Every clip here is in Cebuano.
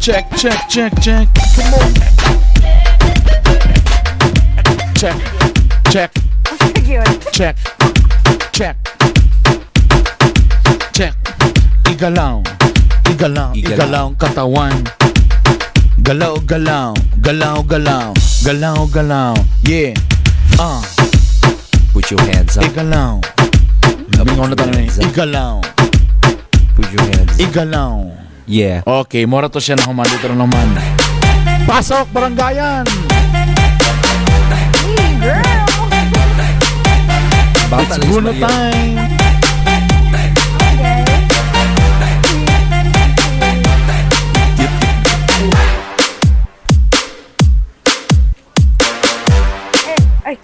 Check, check, check, check. Come on. Check, check, Yun. Check, check, check. Igalaw, igalaw, Igalaw. Igalaw ang katawan. Galaw, galaw, galaw, galaw, galaw, galaw. Yeah. Ah, Put your hands up. Igalaw. Mingon na tayo. Igalaw, Put your hands up. Igalaw. Yeah. Okay, mora to siya na human dito na naman. Pasok, baranggayan! Hey, girl! Bata It's lang Bruno Ismael. Time! Okay. Eh, ay,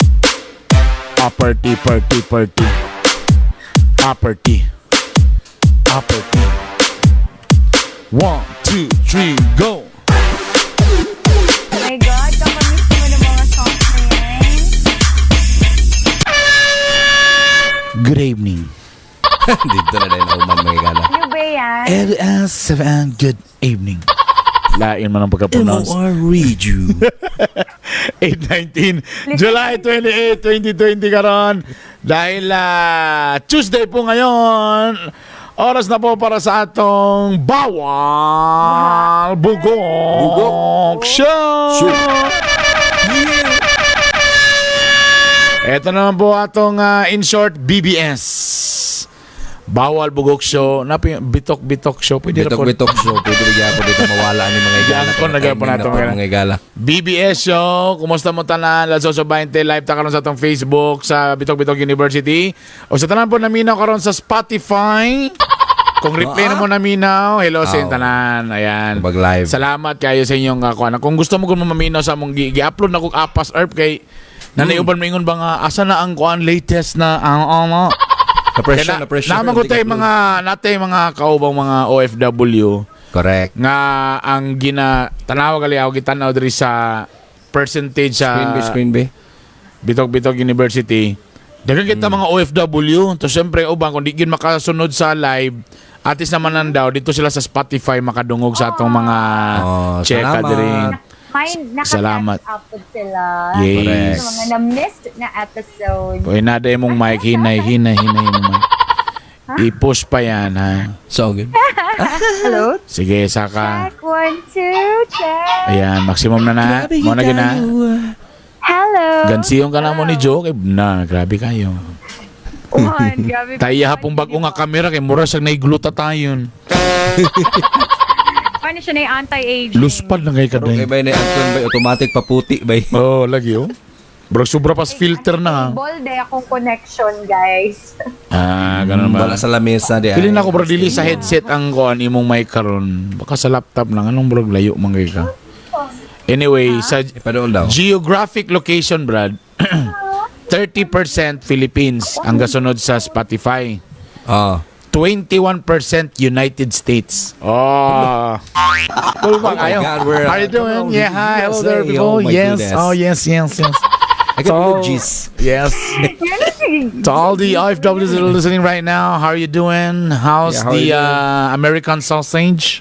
Upper T, party, party. Upper T. Upper T. One, two, three, go! My God, kakamiss mo ng mga songs na yan. Good evening. Dito na dahil nauman mga igala. Ano ba yan? LS7, good evening. Lain man ang pagka-pronounce. M.O.R. Read you. 8:19, July 28, 2020 karon. Dahil Tuesday po ngayon, oras na po para sa atong Bawal Bugok, Bugok Show! Show. Ito naman po atong in short, BBS. Bawal Bugok Show. Napi, Bitok Bitok Show. Pwede na po. Bitok-bitok show. Pwede rin gyapon dito mawala ni mga igala. Gyapon na gyapon nato, mga mga mga igala. BBS Show. Kumusta mo tanan? Las 8:20, live ta karon sa atong Facebook sa Bitok Bitok University. O sa tanan po naminaw karon sa Spotify. Kung replay na mo naminaw, hello sa inyong tanan. Ayan. Pag live. Salamat kayo sa inyong kakuan. Kung gusto mo kung maminaw sa among gi-upload na kog Apas Earth kay nanay uban maingon ba nga asa na ang kuan latest na ang ano. Na-pressure, na-pressure. Naman ko tayo mga natay mga kaubang mga OFW Correct. Nga ang gina tanawa gali ako gitanaw diri sa percentage sa Screen B, screen B. Bitok Bitok University. Daghan kita mga OFW. To siyempre uban kung di gyud makasunod sa live, atis naman nandaw dito sila sa Spotify makadungog sa atong mga Oh, cheka salamat. diri. May naka Salamat. up po sila. Yes. Sa mga na-missed na episode. Uy, nada imong mic, hinay, hinay, hinay imong mic. I-push pa yan, ha? So good. Hello? Sige, saka. Check, one, two, check. Ayan, maximum na na. Mo na gina. Hello. Gansiyong ka na mo ni Joe. Kay, na, grabe kayo. One, grabe. Tayo hapong bago nga kamera kay mura siyang naigluta tayon. Paano siya na yung anti-aging? Luspad na kay Pero kaday. kay bay na Anton bay automatic paputi bay. Oh, lagi oh. Bro, sobra pas filter na. Ha. Bolde akong connection, guys. Ah, ganun ba? Wala sa lamesa di. Pili na ako bro, dili sa headset ang kuan imong mic karon. Baka sa laptop lang anong bro layo man kay ka. Anyway, sa Ipadool daw. geographic location, Brad, 30% Philippines ang gasunod sa Spotify. Ah. 21% United States. Oh. Cool ba Oh my kayo? God, we're, How are you doing? Yeah, hi. Hello there, USA. people. Oh my Yes. goodness. Oh, yes. I can believe G's. Yes. To all the OFWs that are listening right now, how are you doing? How's Yeah, how are the you doing? American sausage?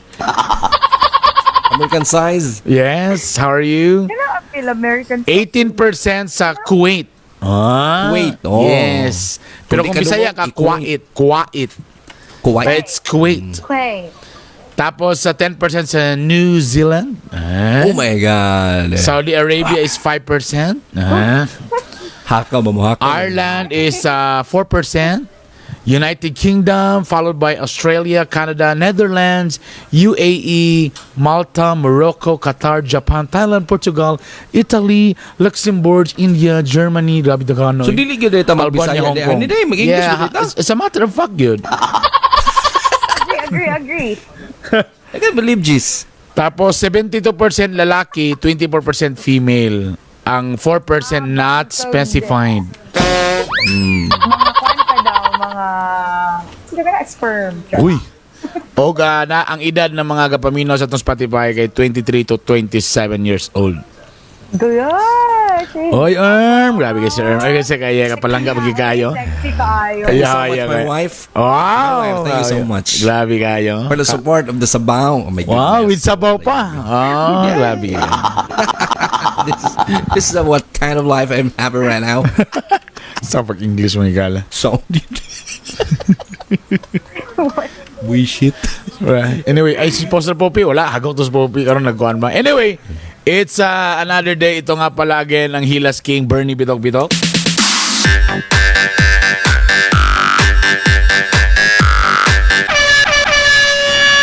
American size. Yes. How are you? I feel American. 18% sa Kuwait. Ah, Kuwait, oh. Yes. Pero Kung kung di ka Bisaya ka, dungog, i-Kuwait. Kuwait. Kuwait. Kuwait. It's Kuwait. Okay. Tapos sa 10% sa New Zealand. Ah. Oh my God. Saudi Arabia is 5%. Ah. Hakaw ba mo hakaw? Ireland is 4%. United Kingdom, followed by Australia, Canada, Netherlands, UAE, Malta, Morocco, Qatar, Japan, Thailand, Portugal, Italy, Luxembourg, India, Germany, grabe daghan, So dili gyud ta Albania, magbisaya Hong di. Kong. Ani day mag-English Yeah, gyud ta. it's a matter of fact, yun. Agree, agree, agree. I can't believe G's. Tapos 72% lalaki, 24% female. Ang 4% not specified. Mga kwan pa daw, mga... Sino ka na? Sperm. Uy. Oga na ang edad ng mga gapaminaw sa atong Spotify kay 23 to 27 years old. Good. Oy, Erm! Grabe kay si Erm. Ay, kasi kaya kapalangga magikayo. Sexy kaayo. Thank you so Yeah, much, yeah, my yeah. wife. Wow! Thank you so much. Grabe kayo. For the support of the sabaw. Oh my goodness. Wow, with sabaw pa. Oh, grabe. This is what kind of life I'm having right now. Sa pag-English mo igala. So, we shit. Right. Anyway, ay si Poster Poppy, wala. Hagong to si Poppy. Karon nagkuhan ba? Anyway, it's another day. Ito nga pala again ang Hilas King, Bernie Bitok Bitok.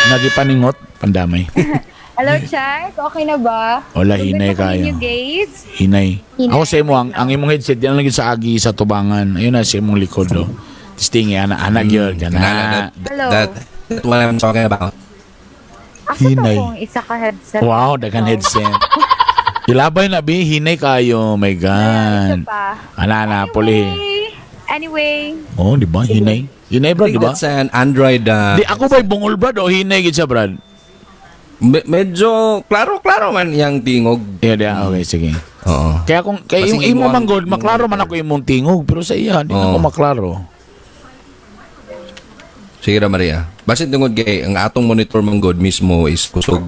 Nagipaningot, pandamay. Hello, check. Okay na ba? Wala, hinay Good na kayo. ninyo, guys. Hinay. Hinay. Ako sa imo, ang imong headset, yan lang yun sa agi sa tubangan. Ayun na, sa imong likod, oh. Tistingi, ana, ana, yun. Kana. Hello. That's what I'm talking about. Asa to Hinay. kung isa ka headset? Wow, daghan headset. Ilabay na, bi. Hinay kayo. My Isa God. pa. Ana, ana, puli. Anyway, Oh, di ba? Hinay. Hinay, I brad, think di ba? that's an Android. Di, ako ba'y bungol, brad, o hinay gid siya, brad? Medyo klaro-klaro man yang tingog. Yeah, di, okay, sige. Oo. Kaya kung, kaya Basing yung imo imo ang- man god, maklaro man ako imong tingog, pero sa iya, di na Oo. ako maklaro. Sige ra Maria. Basin tungod kay ang atong monitor man god mismo is kusog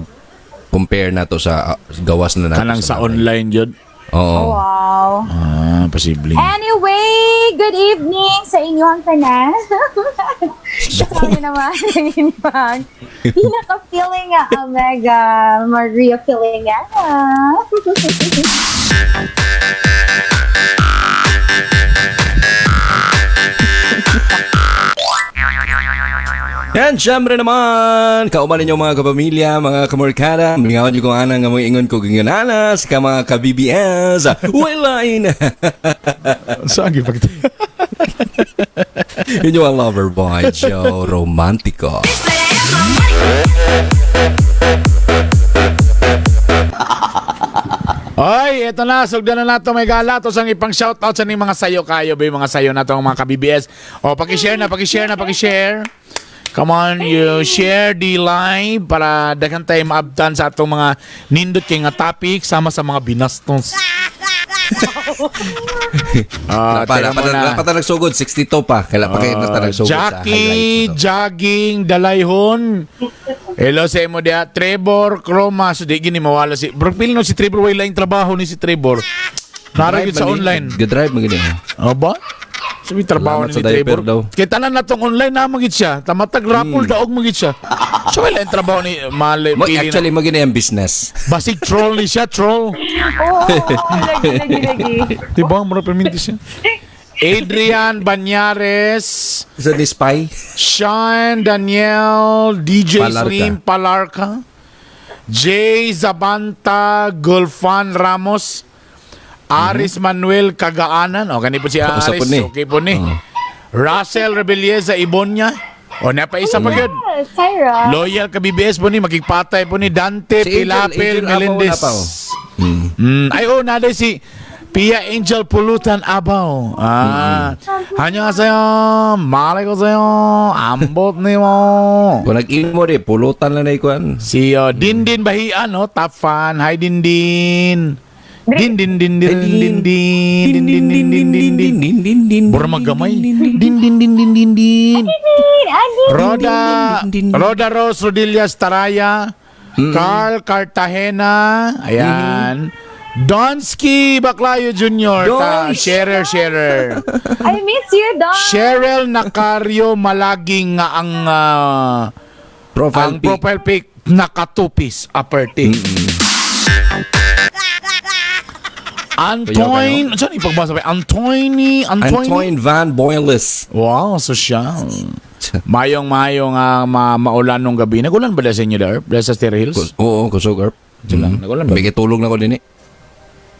compare nato sa gawas na nato Kanang sa balay. online jud. Oo. wow. Ah, posible. Anyway, good evening sa inyong tanan. Kasama naman ang inyong pinaka-feeling nga Omega Maria Filingana. Yan, syempre naman, kauban ninyo mga kapamilya, mga kamorkada, mingawan niyo kung anang nga mga ingon ko gingananas, ka mga ka-BBS, wala na. Saan gipag Yun yung lover boy, Joe Romantico. Oy, eto na, sugdan na nato may gala to sang ipang shoutout sa ning mga sayo kayo ba yung mga sayo nato ang mga ka-BBS. O paki-share na, paki-share na, paki-share. Come on, you share the live para daghan tayo maabtan sa atong mga nindot kay nga topic sama sa mga binastos. Ah, Napa, teka napa, muna. napa nagsugod, 62 pa. Kaila pa kayo Ah, nagsugod sa Jackie, highlights. nito. jogging, dalayhon. Hello sa imo diha. Trevor Croma. So di gini mawala si. Bro, pili no si Trevor way laing trabaho ni si Trevor. Nara Drive gyud sa man ni. online. Ga-drive man gini. O ba? Sabi trabaho Salamat ni sa diaper Trevor. daw. Kay tanan na tong online na magid siya. Tamatag rapol daog magid siya. So wala yung trabaho ni Male Mo, pili na. actually, mo gini ang business. Basig troll ni siya, troll. Oo, oo, lagi, lagi, lagi. Di ba? Mura perminti siya. Adrian Banyares. Sa ni Spy. Sean Daniel, DJ Palarca. Slim Palarca, Jay Zabanta, Gulfan Ramos, Aris Manuel Kagaanan. O, kani po si Usa Aris. po ni. Okay po ni. Oo. Russell Rebelleza Ibonya. O, napaisa pa yun. Yes, Tyra. Loyal ka BBS po ni, magigpatay po ni Dante Si Angel- Pilapil Angel Abaw Melendez. wala pa, oh. Ay, oh, naday si Pia Angel Pulutan Abaw. Ah, 안녕하세요. 말해보세요. Ambot nimo. Kung nag-imo di, pulutan lang na ikuan. Si Dindin Bahian, no? Top fan. Hi, Dindin. Din din din din din din din din din din din din din din Bura maggamay. Din din din din din din. Roda Roda Rose Rodillas Taraya, Carl Cartagena, ayan. Donsky Baclayo Jr. Ta, Dons! sharer, sharer. I miss you, Don. Cheryl Nacario Malaging nga ang Profile ang pic. profile pic nakatupis upper T. Antoine, saan ipagbasa ba? Antoine, Antoine. Antoine Van Boyles. Wow, so siya. Mayong mayong maulan nung gabi. Nagulan ba dahil sa inyo there? Dahil sa Stair Hills? Oo, kusog erp. Sila, nagulan ba? Bigay tulog na ko din eh.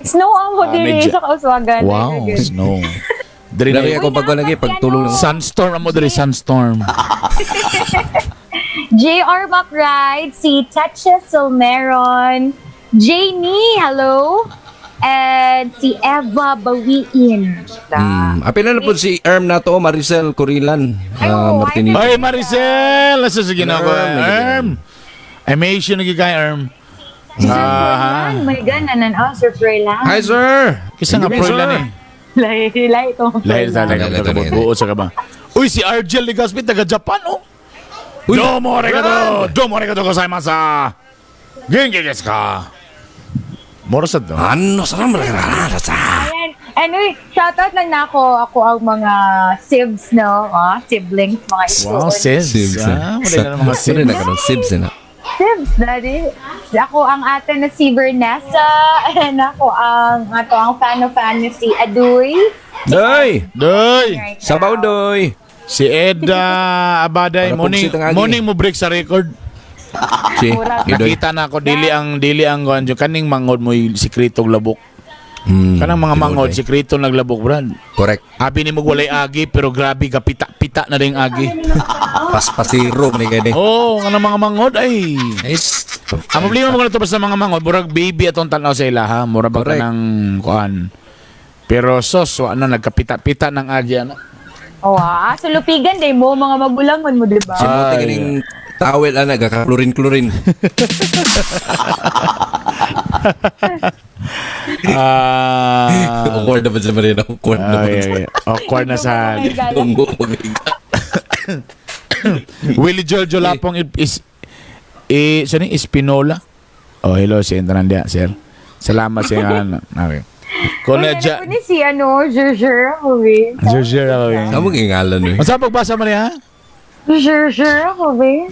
Snow ang Ah, diri medyo- sa Kauswagan. Wow, snow. Diri Grabe na ako pag lagi pagtulog na ko. Sunstorm amo diri sunstorm. JR McRide, si Tetcha Silmeron, Janie, hello, and si Eva Bawiin. Apil na po si Erm na to, Maricel Corilan. Ay, oo, Martinez. Ay Maricel, nasa sige na ako. Erm, Erm. Amazing nagigay Erm. Si Sir Ah. Froilan. My God, nanan-aw, Sir Froilan. Hi, sir! Kisa nga Thank you, Froilan sir. eh. Lahi, lahi itong Lahi Froilan. talaga Lahi, lahi, lahi. buo sa kaba. Uy, si Argel Legaspi taga Japan oh. Uy, Domo arigato. Domo arigato gozaimasu. Genki desu ka? Moro sad no? Ano sa Ayan. Anyway, shoutout lang na ako. Ako ang mga sibs, no? Ah, siblings, mga Wow, isuon. sis. Sibs. Ah, wala na mga Wala sibs. na karon sibs na. Sibs, daddy. Ako ang ate na si Vernessa. And ako ang, ato ang fan of fan na si Aduy. Doy! Doy! Right now. Sabaw doy! Si Ed Abaday, Para morning, pugsit ang agi. morning mo break sa record. Si, Idoy. Nakita na ako dili ang kuan kaning mangod mo sikretong labok. Kanang mga mangod tinuod, eh. sikreto naglabok, brad. Correct. Abi ni mo walay agi pero grabe ka pita-pita na ring agi. Paspasiro ni kay Oh, kanang mga mangod ay. Is. Ang problema mo to sa mga mangod, murag baby atong tan-aw sa ila ha, mura ba Correct. kanang kuan. Pero sos wa na nagkapita-pita ng agi ana. Oh, ah, so lupigan day mo, mga magulangon mo, di ba? Si mo Ay. kaning tawel ana gaka-chlorine-chlorine. Ah. Awkward na ba sa Marina? Awkward na ba? Ay, ay, ay. Awkward na sa Tungo Willie Jojo Lapong is eh, sino yung Espinola? Oh, hello si Entrandia, sir. Salamat sa ngalan. Okay. Kung na Uy, dya... ano po ni si, ano, Jurjur ako, eh. Jurjur ako eh. Kamu ngalan eh. Masa pagbasa mo niya? Jurjur ako, eh.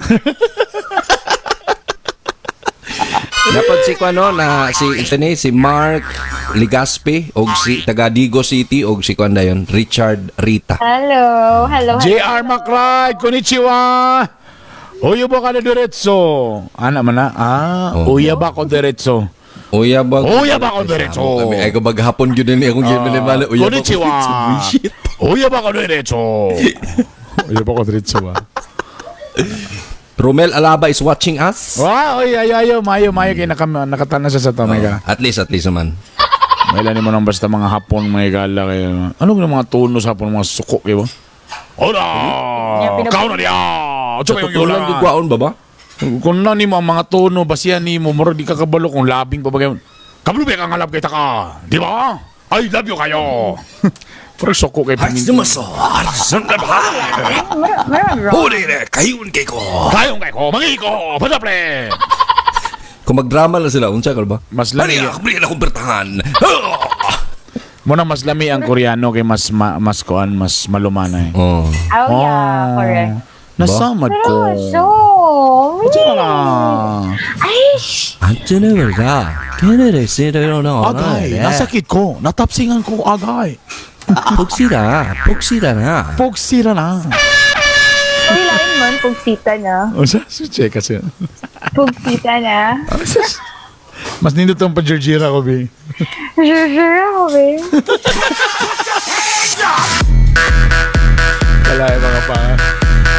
Dapat si kuano na si ito ni si Mark Ligaspi og si taga Digo City og si kuan dayon Richard Rita. Hello, hello, hello. JR McClyde, konnichiwa! Uyo ba ka na diretso? Ana man na? Ah, Oh. uya ba ko diretso? Uya ba? Uya ba ko diretso? Kami ay ko maghapon gyud ni akong gimili mali. Uya ba ko Konnichiwa! Shit. Uya ba ko diretso? Uya ba ko diretso ba? Romel Alaba is watching us. Wow, oy, ayo, ayo, mayo, mayo, kay nakatana siya sa tamay ka. At least naman. Mailan mo nang basta mga Hapon, mga gala kayo. Ano yung mga tono sa Hapon, mga suko kayo ba? Ora! Kau na niya! Sa totoo lang gyud kwaon ba ba? Kung na nimo ang mga tono, basihan nimo, murag di ka kabalo kung labing pa ba kayo. Kabalo ba kang alab kay taka? Di ba? I love you kayo! Pero suko kay pamintin. Meron wrong. Kayun kay ko. Kayong kay ko, mangiko, padaple! Kung magdrama lang sila, unsa ka ba? Mas lami. Ano ako na akong pertahan. Muna mas lami ang Koreano kay mas mas kuan, mas malumanay. Oh. Oh, yeah, correct. Nasamad Pero, ko. so, Unsa na lang? Ay, shh! Agay, nasakit ko. Natapsingan ko, agay. Pugsira, pugsira na. Pogsira na. Uy, lain man, pugsita na. O sa, check kasi. Pugsita na. Mas nindot ang pa-Georgira ko, bi. Jurjur ako, eh. Wala yung mga pa.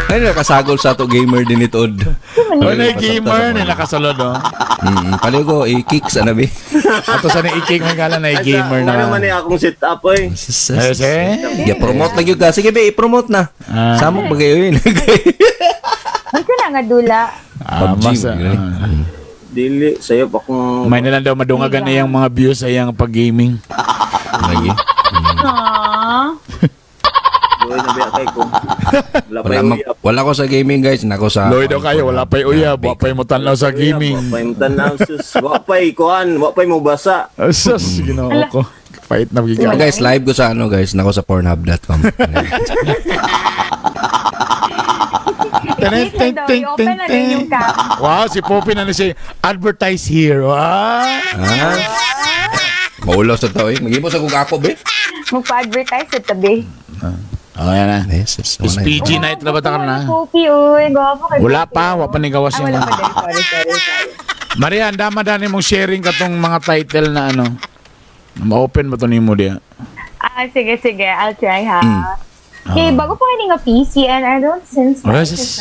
Ay, nakasagol sa ato gamer din ito. Wala yung gamer na nakasulod, oh. Paliw ko, i-kicks, ano bi? Ato sa na-i-kick, may gala na i-gamer Ano na. naman eh akong set up eh. Ay, sige. Yeah, promote na gyud ka. Sige, be, i-promote na. Ah. Samok ba kayo yun? Ano na nga dula? Ah, PUBG, mas, ganun. ah. Dili, sayo pa kung May nalang daw madungagan na yung mga views sa iyang pag-gaming. Lagi. Aww. buhay na biya kay ko. Wala pa Wala, yung mag, wala ko sa gaming, guys. Nako sa... Loy daw kayo, wala pa'y uyab, wala pa'y mutanaw sa gaming. Wa pa'y mutanaw sus. Wa pa'y kuan, wa pa'y mubasa. Sus, ginoo ko. Fight na Ah, gigaw. guys, live ko sa ano, guys. Nako sa pornhub.com. Ten, ten, ten, I-open ten, na rin yung ten. cam. Wow, si Poppy na ni si advertise here. Wow. ah? Maulaw sa tao eh. Mag-imo sa kung ako, be. Magpa-advertise sa tabi. Oh, yan na. Yes, yes. Is PG night na ba ta ka na? Poppy, uy. Gwapo kay Wala Poppy, pa, oh. wa pa ni gawas Ah, yung wala pa din. Sorry, sorry, sorry. Maria, ang dama dani mong sharing katong mga title na ano. Ma-open ba to nimo diya? Ah, sige, sige. I'll try, ha. Okay, bago pa kayo nga PC and I don't sense Wala, that. sis.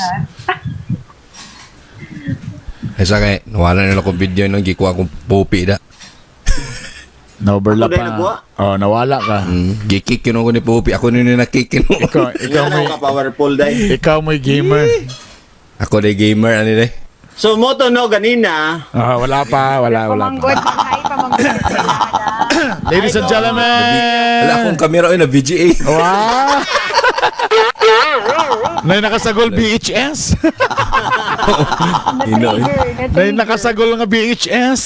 Esa kay, nawala na lang akong video nung gikuha kong pupi da. Na-overlap Ako dahil pa. nagwa. Oh, nawala ka. Gikick yun ako ni Pupi. Ako nun yung nakick yun. Ikaw, ikaw Ikaw mo ka powerful dai. ikaw mo gamer. Ako na gamer, ano na. So moto no ganina. Ah, wala pa, wala, wala pa. Pamanggod, mag-hi, pamanggod sa ilana. Ladies and gentlemen! Wala akong kamera oy na VGA. Wow! Nay nakasagol BHS. Ino, eh. Na-trigger, Nay na-trigger. nakasagol nga BHS.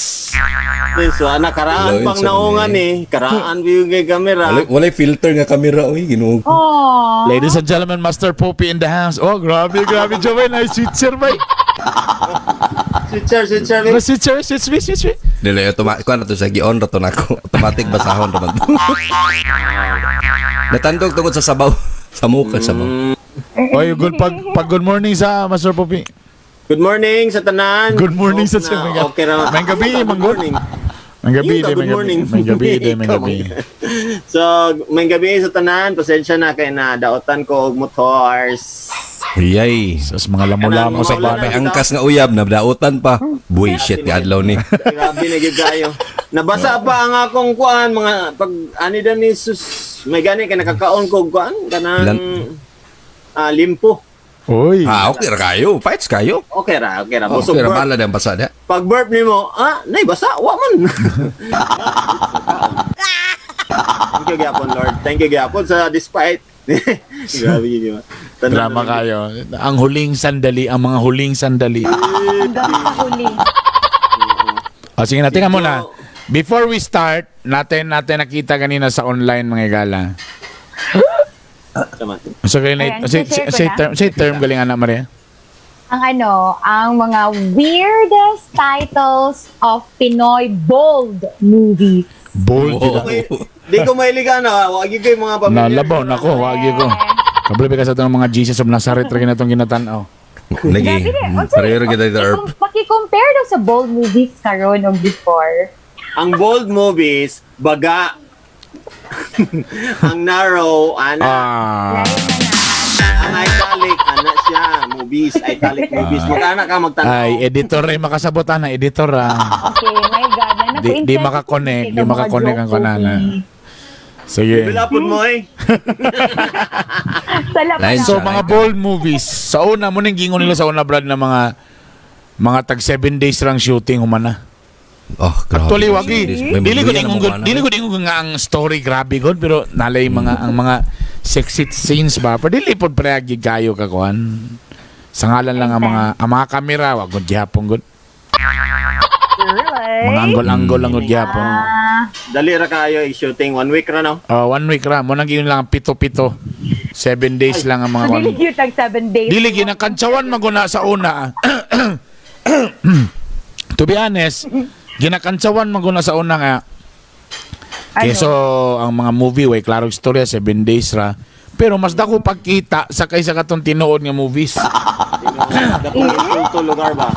So ana karaan Hello, pang sa naungan eh. Karaan ba yung kay kamera. Walay filter nga kamera oy, Ginoo. ko. Aww. Ladies and gentlemen, Master Poppy in the house. Oh, grabe, grabe, Joey. Nice switcher, bay. Switcher, switcher. Nice switcher, switch, switch, switch, switch. Dili automatic kuan to sa gi-on ra to nako. Automatic basahon ra man to. Natandog tungod sa sabaw. Sa muka sabaw. Oy, good pag, pag good morning sa Master Poppy. Good morning sa tanan. Good morning sa Hope na tanan. okay ra. May gabi, Good manggod. morning. May gabi, Ikaw, day, may good gabi. morning. May gabi, day, may Ikaw, gabi. So, may gabi sa tanan. Pasensya na kay na daotan ko og motors. Yay. Sa mga lamo-lamo sa Kanang May banay. angkas nga uyab nabdautan pa. Buy shit nga adlaw ni. Grabe na gyud kayo. Nabasa pa ang akong kuan mga pag ani dan ni sus may gani kay nakakaon ko og kuan kanang limpo. Uy. Ah, okay ra kayo. Fights kayo. Okay ra, okay ra. Oh, Busog okay ra burp. bala dang pasada. Pag burp nimo, nay basa, wa man. Thank you gyapon Lord. Thank you gyapon sa despite. Grabe gyud. Tanan Drama naman. kayo. Ang huling sandali, ang mga huling sandali. Hanggang sa huli. O, sige na, tingnan muna. Before we start, natin natin nakita kanina sa online mga gala. Sama. So, galing na, Ayan, say, share ko say, na. term, say term galing anak Maria. Ang ano, ang mga weirdest titles of Pinoy bold movies. Bold. Wow. Oh. Di ko mahilig ano, wag gyud kayo mga pamilya. Nalabaw na ko, wag ko. Kabalo ka sa itong mga Jesus of Nazareth rin na itong ginatanaw. Lagi. Grabe rin. Unsa- Pareho ra kita dito, Erp. Paki-compare daw sa bold movies karon og before. Ang bold movies, baga. Ang narrow, ana. Ah. Lain na na. Ang italic, ana siya. Movies, italic movies. Magkana ka magtanaw. Ay, editor rin makasabot na editor ah. Okay, my God. Na, Di makakonect, di makakonect ang kanana. Sige. Bilapod mo eh. Sala pa Lain lang. So mga bold movies, sa una mo ning gingon nila sa una Brad na mga tag 7 days lang shooting humana. Oh, grabe. Actually wagi. May Dili ko maluya na ingon mukha na. dili ko ingon nga ang story grabe god pero nalay mga ang mga sexy scenes ba pero dili pod pre kayo ka kuan. Sa ngalan lang ang mga kamera wa gud gihapon gud. Really? Mga anggol-anggol lang gud gihapon. Ah, Dali ra kayo i-shooting. One week ra no? Oh, one week ra mo nang giyon lang ang pito-pito. 7 days lang ang mga so, kuan. dili gyud tag 7 days. Dili ginakantsawan maguna sa una. To be honest, ginakantsawan maguna sa una nga. Ano? Keso ang mga movie way klaro istorya 7 days ra. Pero mas dako pagkita sa kaysa katong tinuod nga movies. Dakong insulto lugar ba?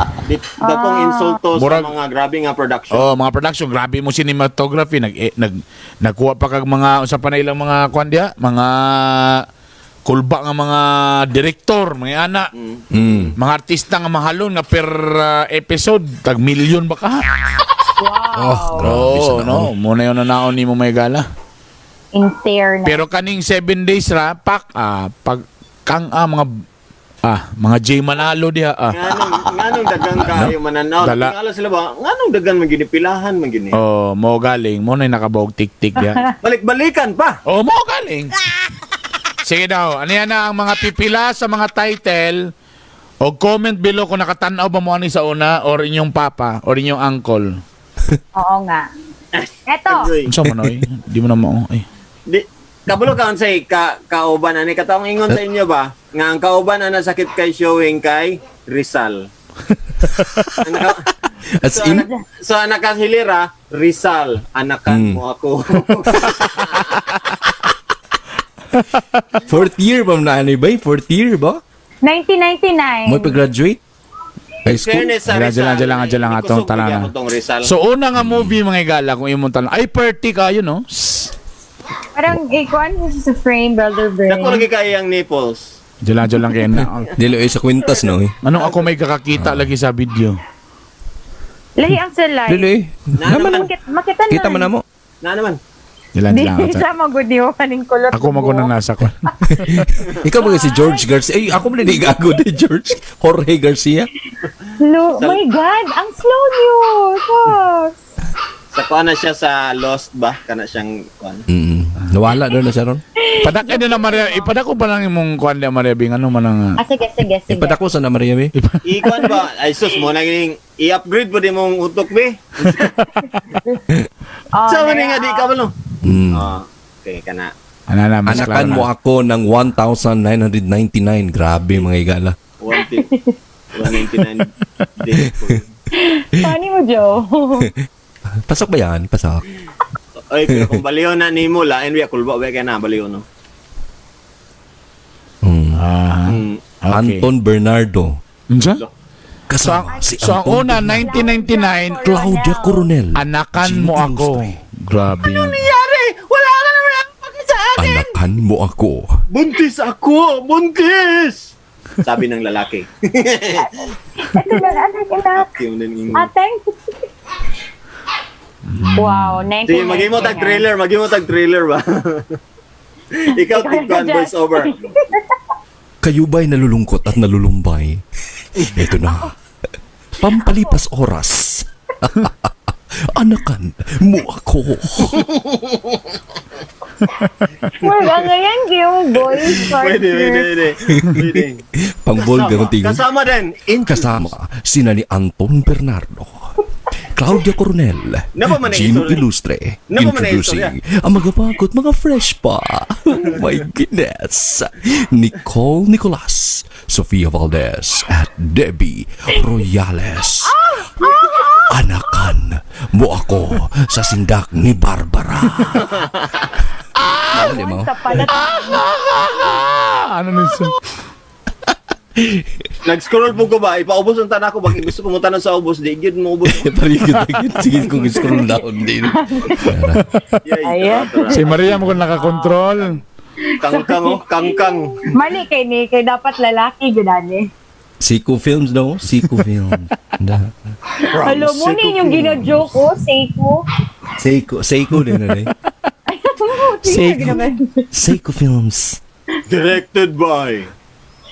Dakong insulto sa mga grabe nga production. Oh, mga production grabe mo cinematography nag eh, nag nagkuha pa kag mga usa pa na ilang mga kuan diha, mga kulba nga mga direktor, mga ana. Mga artista nga mahalon nga per episode tag milyon ba ka? Wow. Oh, grabe sa Oo, no. Muna yun na naon ni mo may gala. In fairness. Pero kaning 7 days ra pak pag kang mga J Manalo diha ah. Nganong dagang kayo mananaw. Dala. Tingala sila ba? Nganong dagan man gini pilahan man gini. Oh, mo galing mo na nakabog tik-tik diha. Balik-balikan pa. Oh, mo galing. Sige daw, ano yan na ang mga pipila sa mga title o comment below kung nakatanaw ba mo ani sa una or inyong papa or inyong uncle. Oo nga. Eto. Agoy. Unsa man oy? Di mo na mo. Ay. Di kabalo ka unsay ka kauban ani katong ingon sa inyo ba nga ang kauban ana sakit kay showing kay Rizal. Ang As so, in, anak, so anak kahilira Rizal anakan mo ako. fourth year ba na ano ba? Fourth year ba? 1999. Mo pag-graduate? High school? Fairness sa Diyan Rizal. lang, diyan lang, diyan lang ay, atong kusog tanan. gyapon tong Rizal. So una nga movie mga igala kung imong tanong ay party kayo no. Sss. Parang ikuan mo siya sa frame, Brother Bern. Dako lagi kay ang nipples. Diyan lang, diyan lang kayo na. Dili oy sa kwintas no. eh. Anong ako may kakakita lagi sa video? Lahi ang sa live. Dili. Na Naman naman. Makita, makita na. Kita man na mo. Na naman. Ilan Di lang. siya magud niyo kaning kulot. Ako magunang nasa ko. Ikaw mga si George Garcia. Ay, ako man hindi gago ni George. Jorge Garcia. No, my God, ang slow niyo. Sus. Sa kuan na siya sa Lost ba? Kana siyang kuan. Nawala doon na siya ron. Padak na Maria, ipadako pa lang imong kuan ni Maria Bing ano man ang Ah, sige, sige, sige. Ipadako sa na Maria B. I-kuan ba? Ay sus mo na gining i-upgrade po di mong utok be. Oh, Sa man nga di ka ba no? Ah, okay kana. Ana na mas klaro Anakan na. mo ako ng 1,999. Grabe mga igala. 199 days po. Funny mo, Joe. Pasok ba yan? Pasok. Ay, pero kung baliw na nimo lain biya kulba ba kay na baliw no. Ah, okay. Anton Bernardo. Unsa? So, Kasama si so ang Anton una 1999, Claudia Coronel. Anakan mo ako. Grabe. Ano Yari, wala ka naman ang sa akin. Anakan mo ako. Buntis ako, buntis. Sabi ng lalaki. Ito na, anak, anak. Yung din ingon. Ah, thank Wow, 1999. Sige, maging mo tag trailer, maging mo tag trailer ba? Ikaw tigkuan voice over. Kayo ba'y nalulungkot at nalulumbay? Ito na. Pampalipas oras. Anakan mo ako. Well, ang ngayon, yung voice Pwede, pwede, pwede. Pwede. Pang-bold ang tingin. Kasama din. In Kasama sina ni Anton Bernardo, Claudia Coronel, Napa man ang Gino istorya? Ilustre, Napa man ang introducing ang mga bagot mga fresh pa. Oh my goodness. Nicole Nicolas, Sofia Valdez, at Debbie Royales. Anakan mo ako sa sindak ni Barbara. Ah! Mo? Sa pala. Ah, ano ni siya? Nag-scroll po ko ba? Ipaubos ang tanan ko. Bakit gusto ko mo tanan sa ubos? Di gyud mo ubos. Parigid, sige kung scroll down din. Yay, Ayan. tara, tara. Si Maria mo kung nakakontrol. Kangkang oh, kangkang. Mali kay ni, kay dapat lalaki, ginani. Seiko Films, no? Seiko Films. Da. Hello mo ni yung gina-joke ko, Seiko. Seiko, Seiko din na eh. Seiko. Seiko Films. Directed by.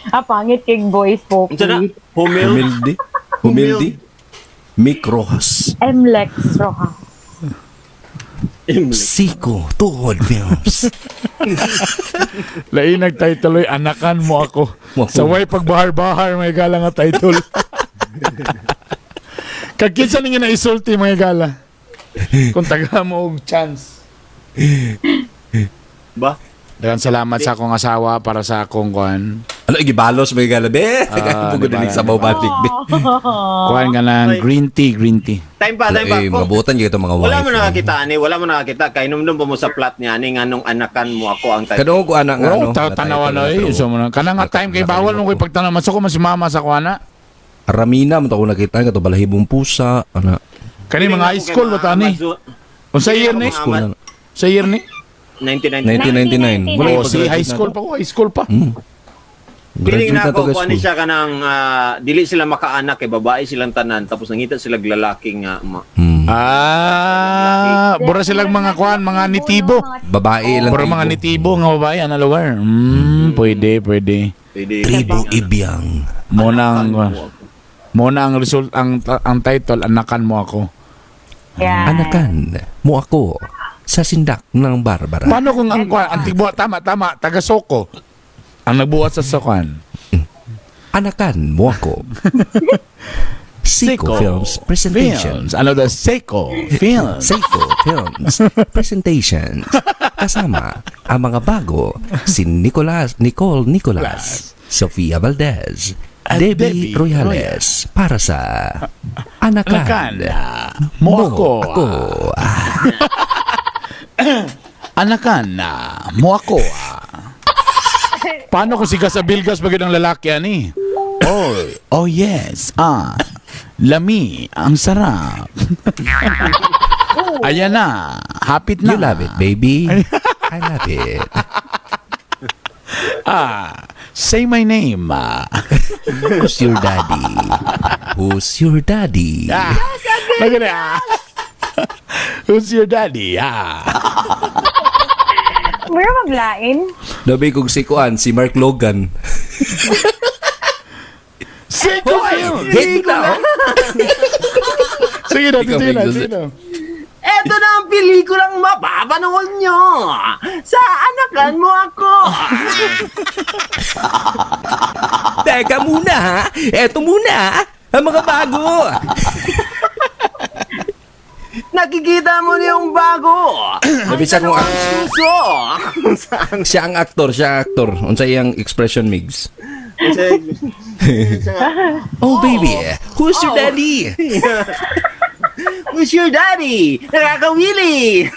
Ah, pangit kay voice po. Unsa na? Humil. Humilde. Humilde. Mick Rojas. M. Lex Rojas. Seiko Tuhod Films. Lain nagtitle oy, Anakan mo ako. Mo ako. Sa way pagbahar-bahar may gala nga title. Kag kinsa ninyo na isulti mga gala? Kung taga mo og chance. Ba? Daghang salamat sa akong asawa para sa akong kuan. Ano, igibalos may gala, be? Ah, Pugod di ba? din sa balik, be. Kuan ka ng green tea, green tea. Time pa, time pa. Eh, mabutan gyud itong mga Wala wife. mo nakakita ani, wala mo nakakita kay numdum pa mo sa plot niya ani nganong anakan mo ako ang title. Kano ko anak nga, Ano, ano? tanawa na eh. So, mo na. Kana nga time kay bawal mo kay pagtanaw. Masok ko mas mama sa kuana. Ramina, mo to ako nakita, kato balahibong pusa, ana. Kani mga high school ba tani? Unsa year ni? School na. Sa year ni? 1999. 1999. Wala Oh, yung si pag-graduate high na school to. pa ko, high school pa. Feeling Graduate na na to ako guys. kung ano siya kanang dili sila makaanak kay babae silang tanan tapos nangita sila lalaki nga Ah, bura silang mga kuan, mga nitibo. Babae lang. Bura mga nitibo nga babae ana lugar. Pwede, pwede. Pwede. Tribo Ibiang. Mo na ang mo na ang result ang title, Anakan mo ako. Yan. Anakan mo ako sa sindak ng Barbara. Paano kung ang kuan, ang tigbuhat tama tama taga Soko. Ang nagbuhat sa Sokan. Anakan mo ako. Seiko Films Presentation. Films. Ano the Seiko Films. Seiko Films Presentation. Kasama ang mga bago si Nicolas Nicole Nicolas, Sofia Valdez, At Debbie Debbie Royales para sa Anakan, Anakan mo ako. Ako. Ah, Anakan na mo ako. Ah. Paano kung si Gasabilgas ba ang lalaki ani? Oh, oh yes. Ah. Lami, ang sarap. Ayan na, hapit na. You love it, baby. I love it. Ah, say my name. Ah. Who's your daddy? Who's your daddy? Ah. Look at that. Who's your daddy? Ah. Mura maglain. Dabi kog si Kuan, si Mark Logan. Siko Films! Hit na, oh. Sige na, Ikaw, sige na, Migs. sige na. Eto na ang pelikulang mapapanood nyo! Sa Anakan Mo Ako! Teka muna, ha? Eto muna, ha? Ang mga bago. Nakikita mo na yung bago! Labi siya kung Suso! Saan? siya ang aktor, siya ang aktor. Unsa iyang expression, Migs? Oh, baby, who's your daddy? Who's your daddy? Nakakawili!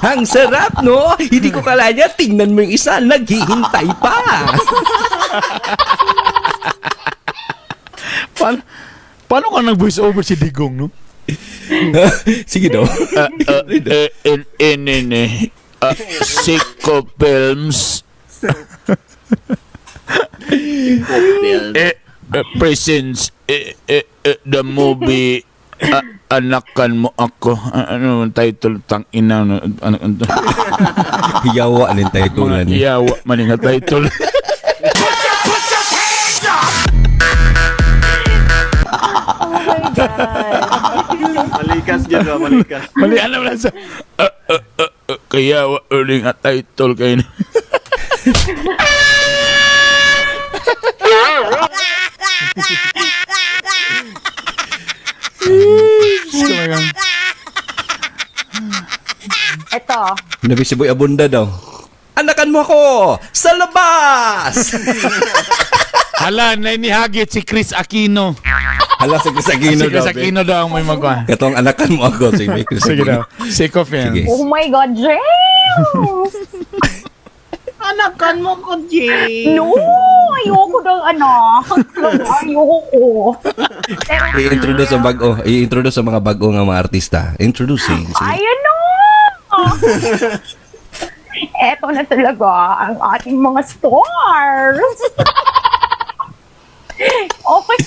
Ang sarap, no? Hindi ko kalaya. Tingnan mo yung isa, naghihintay pa. Paano ka nag-voice over si Digong, no? Sige daw. Siko Films presents the movie Anakan Mo Ako. Ano ang title? Tang ina. Ano, Yawa nin title ni. Yawa man nga title. Oh my God. Malikas dyan ba? Malikas. Mali, alam lang sa kaya wa uling nga title kayo. Ito. Nabi si Boy Abunda daw. Anakan mo ako! Sa labas! Hala, nainihagit si Chris Aquino. Hala, sa Chris Aquino Si Chris daw. be. Aquino daw ang may magwa. Katong anakan mo ako. Sige, Chris Sige Aquino. daw. Siko Films. Sige. Oh my God, James! Anakan mo ko, Jay! No! Ayoko ng anak. Ayoko. Pero, I-introduce ang bago. I-introduce ang mga bago nga mga artista. Introducing. Sige. ayun na! Eto na talaga ang ating mga stars. Okay.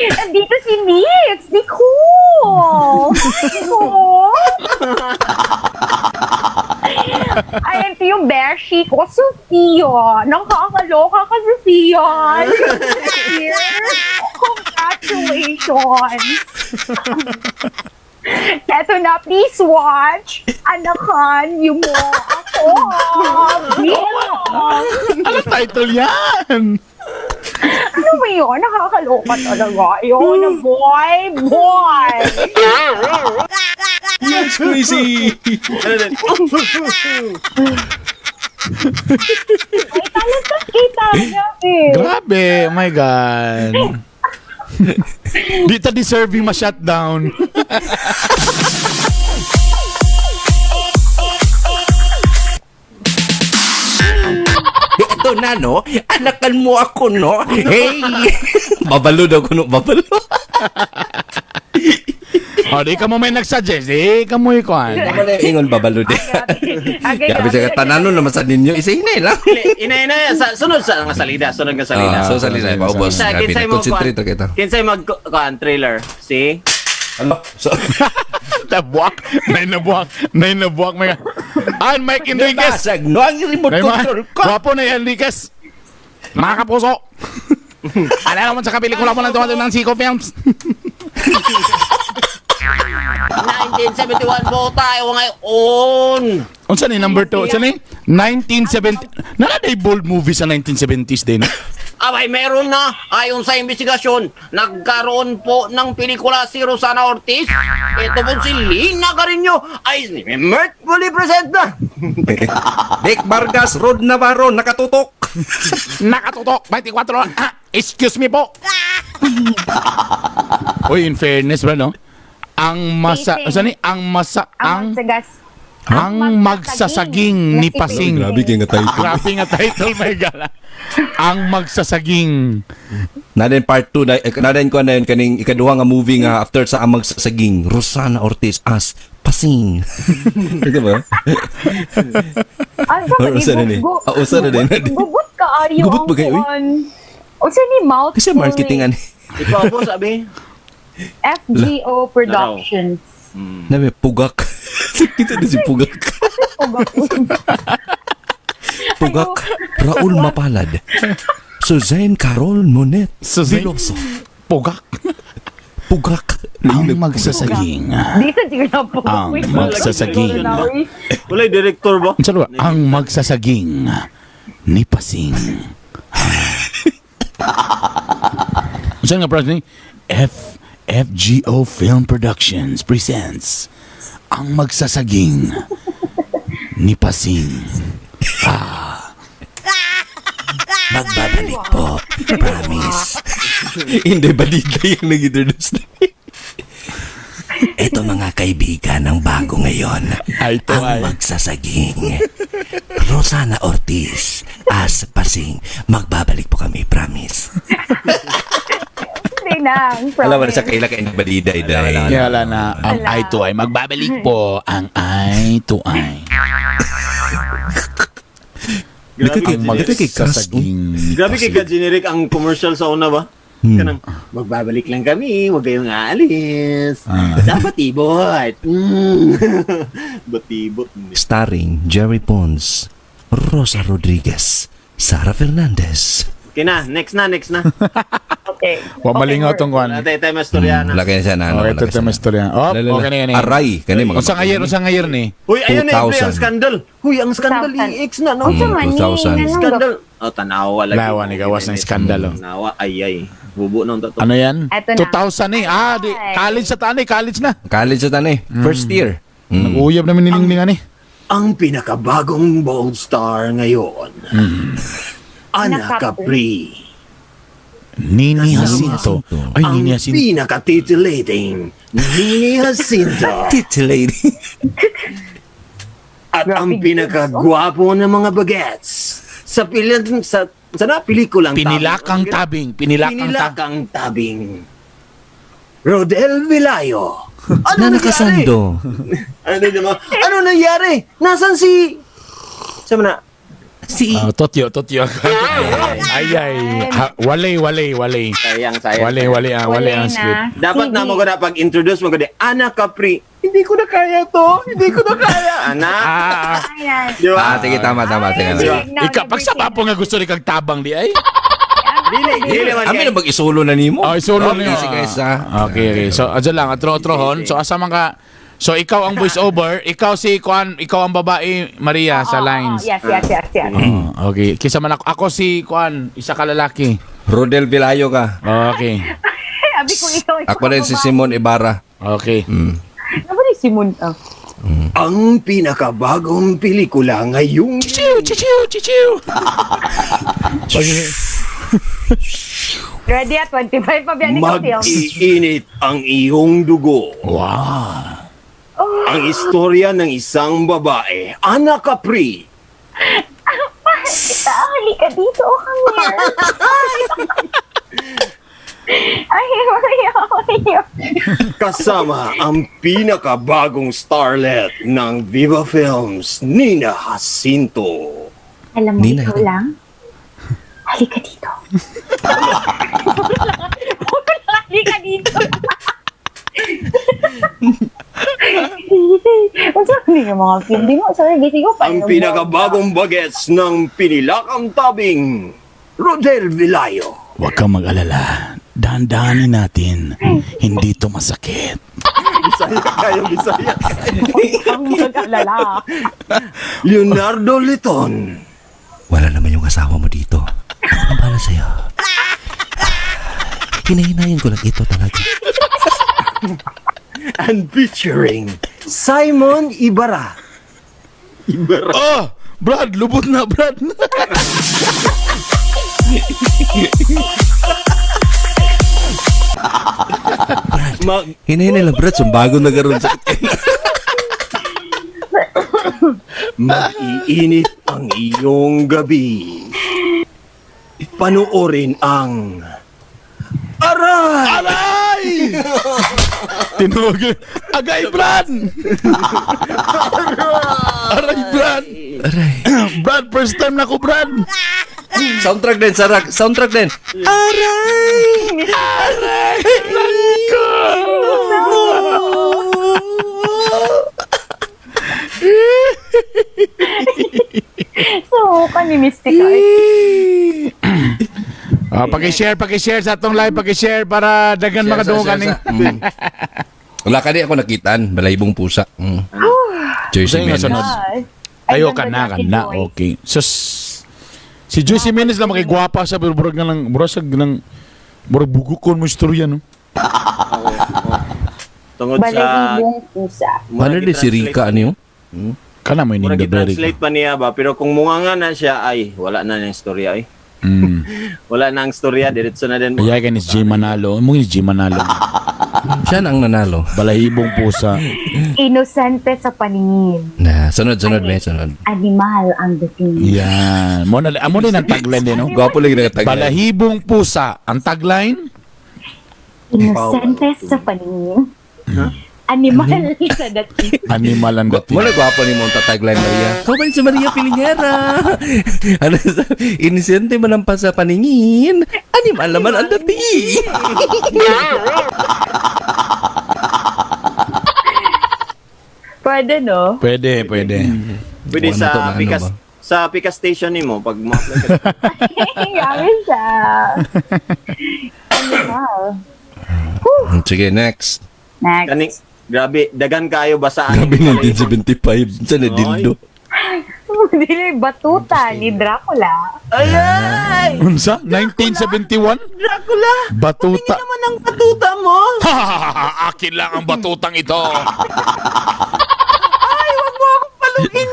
Nandito si Mix. Nicole. Nicole. Ayan, ito yung beshi ko, Sophia. Nakakaloka ka, Sophia. Here. Congratulations. Eto na, please watch. Anakan niyo mo ako. Bilang. Ano title yan? Ano ba yun? Nakakaloka talaga. Yun, boy, boy. That's crazy! Ano din? Ay, talaga kita. Grabe. Grabe, oh my God. Di ta deserving ma-shutdown. Ito na, no? Anakan mo ako, no? Hey! Babalo daw kuno, babalo. O, di ka mo may nagsuggest. Di ka mo ikuan. Tama na yung ingon babalo din. Okay, Grabe siya, tananon naman sa ninyo. Isa hinay lang. Ina, ina, sa, sunod sa nga salida, sunod nga salida. Ah, so salida, paubos. Sa, Grabe kinsay na, mo concentrate na kita. Kinsay mag kuan trailer, see? Ano? So, Nabuwak. Nay nabuwak. Nay nabuwak. May... Ah, Mike Enriquez. Basag, no? Ang remote Nay, control ko. Gwapo na yung Enriquez. Mga kapuso. Alala mo sa kapelikula mo lang tumatawag ng Siko Films. 1971 po tayo ngayon. Unsa ni number 2? Unsa ni? 1970. Nana day bold movie sa 1970s din. Abay, meron na. Ayon sa investigasyon, nagkaroon po ng pelikula si Rosana Ortiz. Ito po si Lina Carino ay mirthfully present na. Dick Vargas, Rod Navarro, nakatutok. Nakatutok 24. Ah, excuse me po. Uy, in fairness ba no? Ang masa, Pacing. unsa ni? Ang masa Ang ang magsagas. ang magsasaging ni Pasing. Grabe kay nga title. Grabe nga title, my God. Ang magsasaging. Naden part 2 na eh, naden ko na yun kaning ikaduha nga movie nga after sa Amag Saging Rosana Ortiz as Pasing. Di ba? Asa Or usa na ni? Ah, usa na din. Gubot ka, Aryo. Gubot ba kayo, uy? Usa ni mouth. Kasi marketing ani. Ikaw po, sabi. FGO Productions. Na may pugak. Kita na si pugak. Pugak. Raul Mapalad. Suzanne Carol Monet. Suzanne? Veloso. Pugak. Pugak. Ang magsasaging. Di sa siguro po. Ang magsasaging. Walay director ba? Ang ba? Ang magsasaging ni Pasing. Saan nga ni? FGO Film Productions presents Ang Magsasaging ni Pasing. Magbabalik po. Promise. Hindi ba dito yung nag-introduce na? Ito, mga kaibigan, ang bago ngayon. Ay, ito ang ay. magsasaging. Rosana Ortiz as Pasing. Magbabalik po kami, promise. Hindi na. Alam mo na sa kaila kay Baliday day. Kaya wala na ang Wala. eye to eye. Magbabalik po ang eye to eye. Grabe Ang kay magsasaging ni Grabe kay Pasing. ka-generic ang commercial sa una ba? Kanang, magbabalik lang kami, huwag kayong aalis. Sa batibot. Batibot. Starring Jerry Pons, Rosa Rodriguez, Sara Fernandez. Okay na, next na, next na. Okay. Wa malingaw tong kwan. Wala tayo tayo mastorya na. Wala kayo siya na. Okay, ito tayo istorya. Oh, okay na yan eh. Aray, kani mga Unsa nga year ni? Uy, ayun na, pre, 2000. ang scandal. Uy, ang scandal, 2000. EX na, no? Unsa man ni? 2000. Anong Scandal. Oh, tanawa lagi. Lawa ni gawas ng skandalo. Tanawa, ay, ay. Bubo na ang tato. Ano yan? Eto na. 2000 eh. Ah, di, Ay. college sa tani, college na. College sa tanay. First year. Nag-uyab namin nilinglingan eh. Ang pinakabagong bold star ngayon. Ana Ana Capri. Nini Jacinto. Ay, Ang Nini Jacinto. pinaka-titillating Nini Jacinto. Titillating. At ang Grabe, pinakagwapo ng mga bagets sa pilan sa na pelikulang Pinilakang tabing. Pinilakang tabing. Pinilakang tabing. Rodel Vilayo. Ano Na nangyari? nakasando. Ano naman? Ano nangyari? Nasaan si Sama na? Si Ah, totyo, totyo. Ay, ay. Ha, walay, walay, walay. Sayang, sayang. Walay, walay, ah, walay ang script. Dapat na Sige. mo na pag-introduce mo gani Ana Capri. Hindi ko na kaya to. Hindi ko na kaya. Ana. Ah, Ayan. Di ba? Ah, sige, tama, tama. Teka Ay, lang. na, ika, pagsaba po nga gusto ni kag tabang di ay. Dili, dili man Amin kay. na mag-isolo na nimo. Oh, isolo Oh, niyo. Easy guys, ah. Okay. So, adyan lang, atro-atrohon. So, asa man ka. So, ikaw ang voice over, ikaw si Kuan, ikaw ang babae, Maria, sa Oo, lines. Yes. Oh, okay. Kisa man ako, ako si Kuan, isa ka lalaki. Rodel Vilayo ka. Okay. Abi ko ikaw. Ako rin si Simon Ibarra. Okay. Ano ba ni Simon? Oh. Ang pinakabagong pelikula ngayong Chichiu, chichiu, chichiu. Ready at 25 pa biyan ikaw film. mag-iinit ang iyong dugo. Wow. Ang istorya ng isang babae, Ana Capri. Kita, halika dito. Oh, come here. Ay, ay, ay, ay. Kasama ang pinakabagong starlet ng Viva Films, Nina Jacinto. Alam mo, Nina, ikaw ito. lang. Halika dito. Halika dito. Unsa man yung mga film? Di mo, sorry, gising ko pa. Ang pinakabagong bagets ng Pinilakang Tabing, Rodel Vilayo. Huwag kang mag-alala. Dahan-dahanin natin. Hindi to masakit. Bisaya kayo, Bisaya. Ang mag-alala. Leonardo Liton. Wala naman yung asawa mo dito. Ako ang bahala sa'yo. Hinahinayin ko lang ito talaga. And featuring Simon Ibarra. Ibarra. Oh! Brad, lubot na, Brad. Mag Hinahinay lang, Brad. Sumbago na garon sa Mag-iinit ang iyong gabi. Panoorin ang Aray! Aray! Tinuog. Agay, Brad! Aray, Brad! Aray. Brad, first time na ko, Brad! Soundtrack din, Sarak. Soundtrack din. Aray! Aray! Ko! Mystical. Ah, paki-share, paki-share sa atong live, paki-share para daghan Share, makadungog share, kaning. share. Wala ka di ako nakitaan. Balaybong pusa. Joyce Sa'yo nga Jimenez. sunod. Gosh. Ayo Ay, ka na, ganda ka si na. Joy. Okay. Sus. Si Joyce Jimenez lang makigwapa siya pero murag nga lang murag siya lang murag bugukon mo istorya, no. Tungod sa Balahibong pusa. Paano di si Rika ano yun? Kana mo Mura ining the berry. translate pa niya ba, pero kung munga nga na siya ay wala na nang istorya ay. Wala na ang istorya, diretso na din. Ayay ka ni G Manalo. Mo ni G Manalo. Siya na ang nanalo. Balahibong pusa. Inosente sa paningin. Na, sunod, sunod, may sunod. Animal ang dating. Yan. Mo na amo din ang tagline din, no? Gwapo lang yung Balahibong pusa. Ang tagline? Inosente sa paningin. Animal sa dating. Animal ang dating. Muna gwapo ni mong tatagline, Maria. Ikaw ba si Maria Pilingera? Ano sa, inisente man ang pa sa paningin. Animal naman ang dating. Pwede, no? Pwede, pwede. Pwede Wala na to, sa na ano Pikas ba? sa Pikas Station nimo pag mo-apply ka. Grabe siya. Animal. Sige, next. Next. Kani grabe, dagan kayo basaan. Grabe, 1975. Saan na dildo? Dili batuta ni Dracula. Ay ay! Unsa? 1971? Dracula! Batuta. Naman ang batuta mo. Akin lang ang batutang ito. Ay, wag mo akong paluin.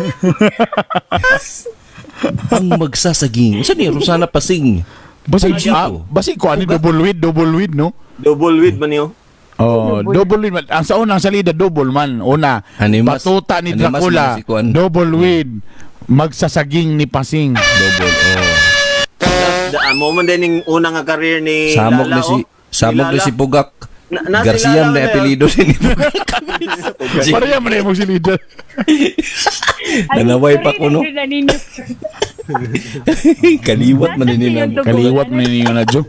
Ang magsasaging. Saan ni Rosana Pasing? Basig, Panchito. ah, basig ko ani double with, no? Double with man niyo. Oh, double with man. Ang sa unang salida double man. Una, Animas- batuta ni animas Dracula, man si Kuan. double with magsasaging ni Pasing. Double, oh. Da, mo man din yung una nga career ni Samog Lala, na si oh. Samog na Lala. si Pugak. Na si Garcia Lala na na yun. apelyido ni Pugak. Pareha man yung silida. Nanaway pa ko, no? Kaliwat man din nila. Kaliwat man ninyo na, Jo.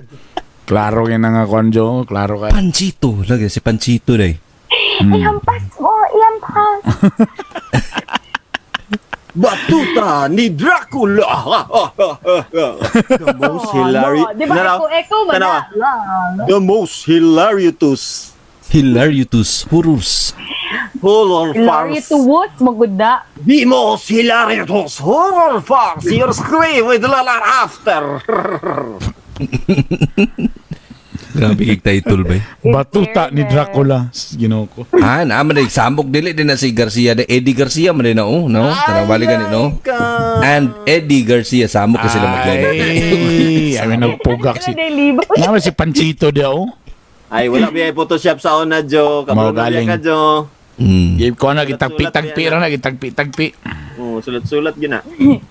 Klaro kay na nga kuan, Jo. Klaro kay. Panchito. Lagi si Panchito day. Ihampas mo, ihampas. Batuta ni Dracula. The most hilarious. No, di ba? Echo, echo man Tanawa. na. The most hilarious Hilarious Horrors. horror Hilarious farce. to what? Magunda. The most hilarious horror farce. Your scream with Lala after. Grabe kay title ba? Batuta ni Dracula. Ginoo ko. Ah, naman day samok dili din na si Garcia de Eddie Garcia man din na oh, no? Tanawali gani no? And Eddie Garcia samok kasi sila maglaro. Ay, ay nagpugak si. Naman si Panchito dia oh. Ay, wala biya Photoshop sa una, Jo. Mao Kabalo na galing. biya ka, Jo. Give ko na gitagpi-tagpi ra na gitagpi-tagpi. Oh, sulat-sulat gina.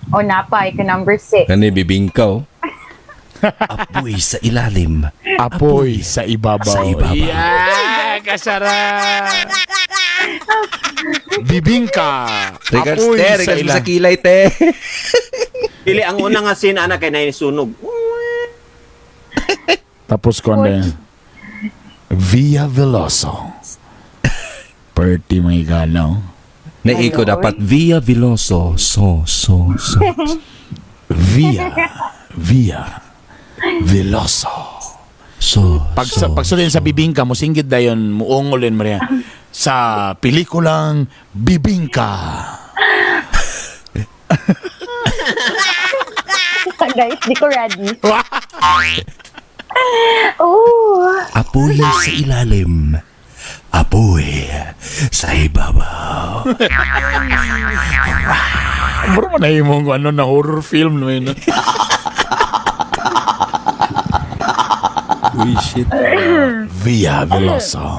O napa, ika number 6. Kani bibingka oh. Apoy sa ilalim. Apoy sa ibabaw. Sa ibabaw. Yeah, kasarap. Bibingka. Regards Apoy te, sa regards mo ila. sa kilay te. Pili ang una nga scene ana kay naisunog. Tapos ko na yan. Via Veloso. Perti mga igalaw. Naiko dapat Via Veloso. So, so, so. Via. Via. Veloso. So, Pag, so. sa, pag sulin sa bibingka, musinggit dayon, muungolin Maria. Sa pelikulang Bibingka. Guys, di ko ready. Oh. Apoy sa ilalim. Apoy sa ibabaw. Bro, man na yung ano na horror film no yun. Uy, shit. Via Veloso.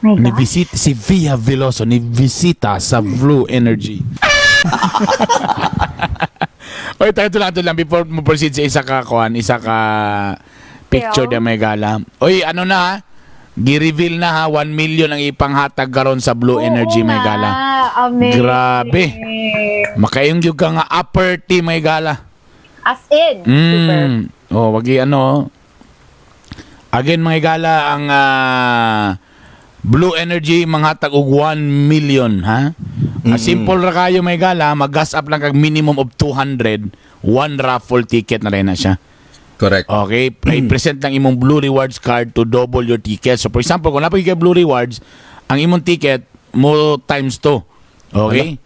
My Ni God. visit si Via Veloso ni visita sa Blue Energy. Oy, tayo ito lang before mo proceed sa isa ka kuan, isa ka picture Pero? na may gala. Oy, ano na ha? Gi-reveal na ha, 1 million ang ipanghatag karon sa Blue Oo Energy may nga, gala. Amazing. Grabe. Makayong gyud ka nga upper team may gala. As in. Super. Oh, wagi ano. Again mga gala ang Blue Energy manghatag og 1 million ha. Simple ra kayo, mga higala, mag-gas up lang kag minimum of 200, one raffle ticket na rin na siya. Correct. Okay, i-present lang imong Blue Rewards card to double your ticket. So for example, kung napay kay Blue Rewards, ang imong ticket mo times 2. Okay?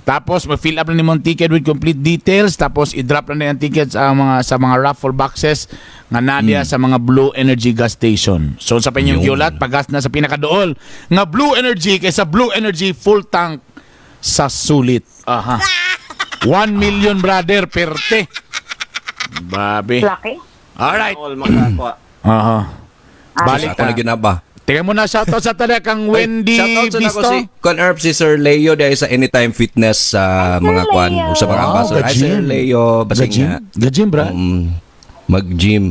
Tapos ma-fill up na nimong ticket with complete details, tapos i-drop na ang tickets sa mga raffle boxes nga nadia sa mga Blue Energy gas station. So sa inyong Yun. giulat, pagas na sa pinakadool nga Blue Energy kaysa Blue Energy full tank sa sulit. Aha. 1 million, brother, perte. Babe. Laki. Alright. All makakuha. Aha. Balik Ako na ta. ginaba. Tingnan mo na, shoutout sa tala kang Wendy Shoutout sa nako Visto. si Kuan Erp, si Sir Leo dahil sa Anytime Fitness sa Sir mga kuan Leo. o sa mga Wow, ambassador. Ay, Sir ga-gym. Leo, basing Gajim? nga. Gajim, bra. Mag-gym.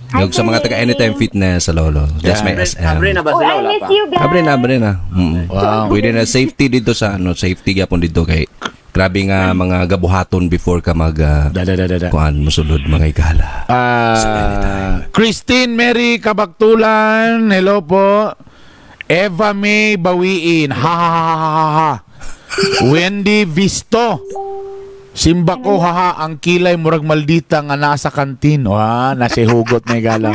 Hi, Yung sa Sir mga taga Leo. Anytime Fitness sa Lolo. That's my SM. Abre na ba Oh, sila? I Wala miss pa. you guys. Abre na, abre na. Wow. Pwede na safety dito sa ano, safety gyapon dito kay grabe nga mga gabuhaton before ka mag Da, da, da, da, da. kuan musulod, mga igala. Christine Mary Kabaktulan, hello po. Eva May Bawiin, ha ha ha ha ha ha. Wendy Visto. Simba ko, haha, ang kilay murag maldita nga nasa kantin. Wa, nasa hugot na gala.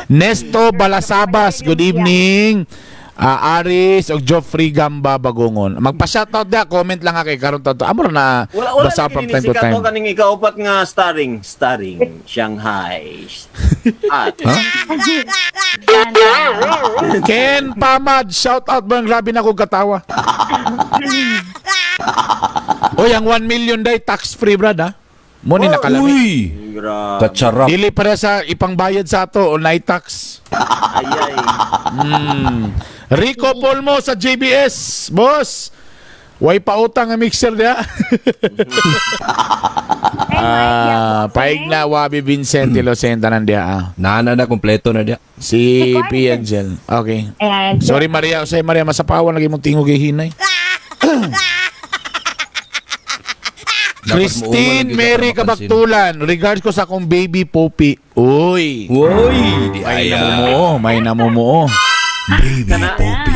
Nesto Balasabas, good evening. Aris o Joffrey Gamba Bagongon. Magpa-shoutout da, comment lang ka kay karon to. Amo na Wala wala basa na from time to kinisikat time. ko kaning ikaupat nga starring Shanghai. At Ken Pamad, shout out bang, grabe na kong katawa. Oy, ang 1 million day tax free, brad, ha. Mo ni nakalami. Uy! Grabe. Katsarap. Dili para sa ipangbayad sa ato o night tax. Ay ay. Rico Polmo sa JBS, boss. Way pautang ang mixer niya. Ay, Mike, yeah, boss, Paig eh. na Wabi Vincent Ilocenta nandiya. Naana na, kompleto na diya. Si Si Juan. P. Angel. Okay. Ayan. Sorry Maria, usay Maria masapawan lagi mong tingog hinay. Dapat Christine muungan lang Mary gyud ka para mapansin. Kabaktulan, regards ko sa akong baby Poppy. Uy. Uy, di May aya. namumuo, may namumuo. Baby Poppy.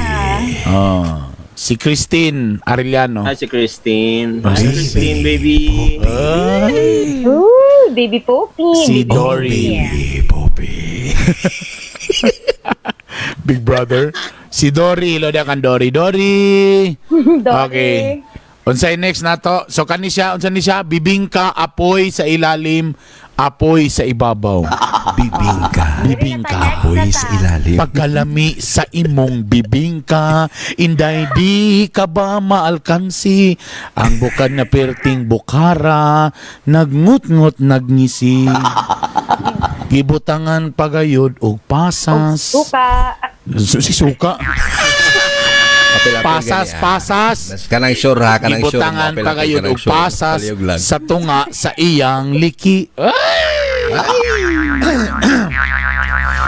Oh. Si Christine Arellano. Ay, si Christine. Hi, Christine, baby. Ooh, baby Poppy. Si Baby Dory. Baby Poppy. Big brother. Si Dory, hello kan Dory. Dory. Dory. Okay. Unsay next nato? So kani siya, unsa ni siya? Bibingka, apoy sa ilalim, apoy sa ibabaw. Bibingka. Bibingka. Apoy sa ilalim. Pagkalami sa imong bibingka, inday di ka ba maalkansi? Ang bukan na perting bukara, nagngut-ngut nagngisi. Gibutangan pagayod og pasas. Suka. Si suka. Apil-apil Pasas, gani, ah. pasas. Mas kanang sure ha, kanang sure. Gibutangan Apil-apil pagayod kanang og sure. pasas Palihog lang. sa tunga sa iyang liki.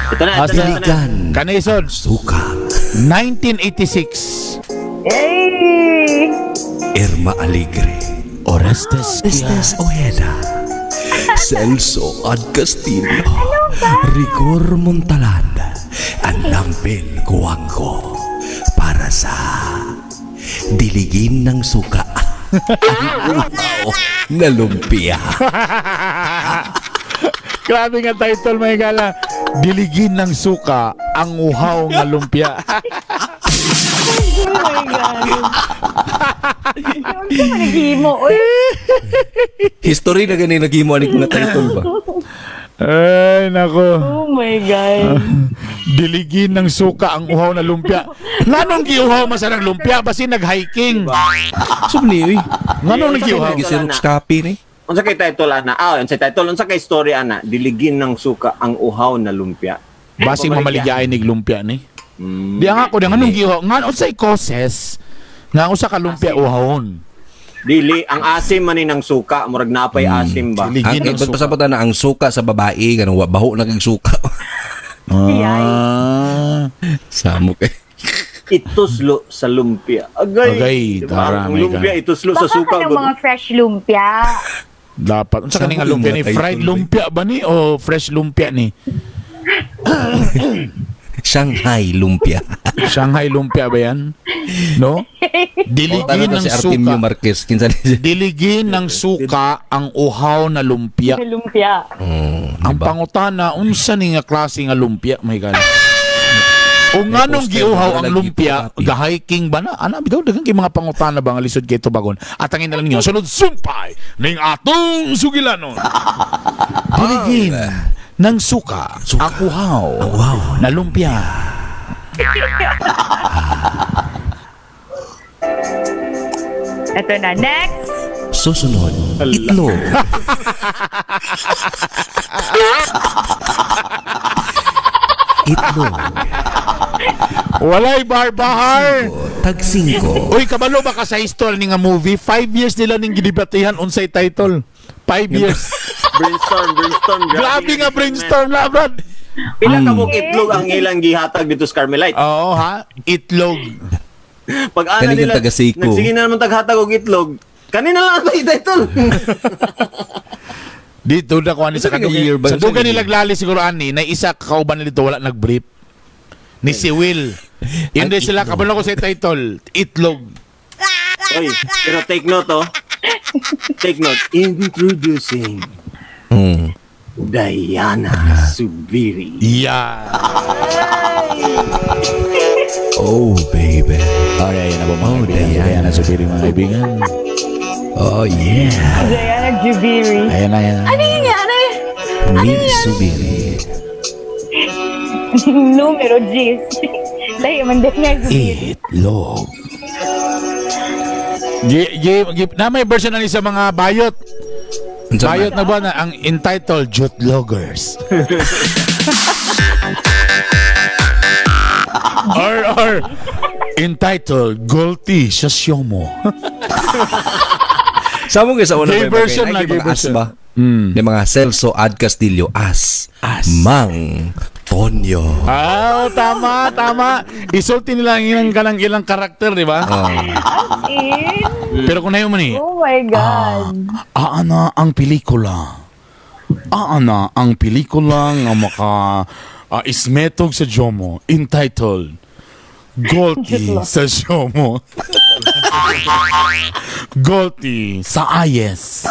Ito na, ito na, ito na. Diligan. Kanisod, Suka. 1986. Hey! Irma Alegre. Orestes Kia. Estes Ojeda. Celso Ad Castillo. Rigor Montalanda. Anampel Kuwangko. Para sa Diligin ng Suka. Ang uhaw na lumpia. Grabe nga title, mga gala. Diligin ng suka, ang uhaw nga lumpia. Oh my God. Yung sa manghimo. Uy, History na gani naghimo aning mga title ba? Ay, nako. oh my God. Diligin ng suka ang uhaw na lumpia. Nganong giuhaw man sa ng lumpia? Basi nag-hiking. So ni uy. Nganong nagiuhaw? Lagi si Rux Copy ni. Unsa kay title ana? Unsa title, unsa kay story ana? Diligin ng suka ang uhaw na lumpia. Basing mamaligyain nig lumpia ni. Di ang ako, di nganong giuhaw. Ngan unsay causes nga usa ka lumpia uhawon? Dili ang asim man ni ng suka, murag napay asim ba? Diligin Ang ng iba't suka. pasabot na ang suka sa babae ganun wa baho na kag suka. Samo kay. Ituslo sa lumpia. Agay. Agay, Diba? tara, Ang may lumpia ituslo sa Baka suka. ka ng mga fresh lumpia. Dapat. Unsa kani nga Samo lumpia yung ni? mga Fried title, lumpia ba ni o fresh lumpia ni? Shanghai lumpia. Shanghai lumpia ba yan? No? Diligin Tanong ng to si Artemio suka. Marquez. Kinsa ni siya? Diligin ng suka ang uhaw na lumpia. Lumpia. Ang Diba? pangutana, unsa ni nga klase nga lumpia, my God. O May nganong poster giuhaw na ang lagi lumpia, photocopy. gahiking ba na? Ana, bitaw, daghang kay mga pangutana ba nga lisod kay tubagon. Atangin na lang ninyo, sunod sumpay ning atong sugilanon. Diligin ng suka, ang uhaw, na lumpia. Ito na. Next. Susunod, itlog. Itlog. Walay barbahar. Tag-singko. Uy, kabalo ba ka sa history ni nga movie? 5 years nila ning gidebatihan unsay title. 5 years. Brainstorm, brainstorm. Grabe nga brainstorm na, brad. Pila ka buok itlog ang ilang gihatag dito sa Carmelite? Oo, ha? Itlog. Pag ana Kaning nila, taga Seiko. nagsige na naman taghatag og itlog. Kanina lang ang title. Dito na ko ani sa Unsa nga kadugan. year ba? Sa dugan Unsa nga nila naglali siguro ani na isa kauban nila dito wala nag-brief. Ni si Will. Hindi Ang sila itlog. kabalo ko sa title. Itlog. Oy, pero take note oh. Take note. Introducing Diana Subiri. Yeah. Oh, baby. Okay, yan na po mga Oh, kaibigan. Diana. Diana Subiri mga kaibigan. Oh, yeah. Diana Jubiri. Ayan na, ayan na. Ano yun yan? Ano yun? Miss Subiri. Numero G's. Lahi man din nga Jubiri. Itlog. Gi, gi, gi, na may version na ni sa mga bayot. Unsa man? Bayot na ba na ang entitled Jutloggers. Or entitled Guilty sa Siomo. Sa mo sa una Gay ba, version kay- na, ay, gay mga as version. ba? Yung mga Celso Ad Castillo as. As. Mang Tonyo. Ah, tama, tama. Isulti nila ang ilang kanang ilang karakter, di ba? Oh. As in? Pero kung nayo man eh, Oh my God. aana ang pelikula. Aana ang pelikula nga maka ismetog sa Jomo entitled Golti sa Jomo. Golti sa Ayes.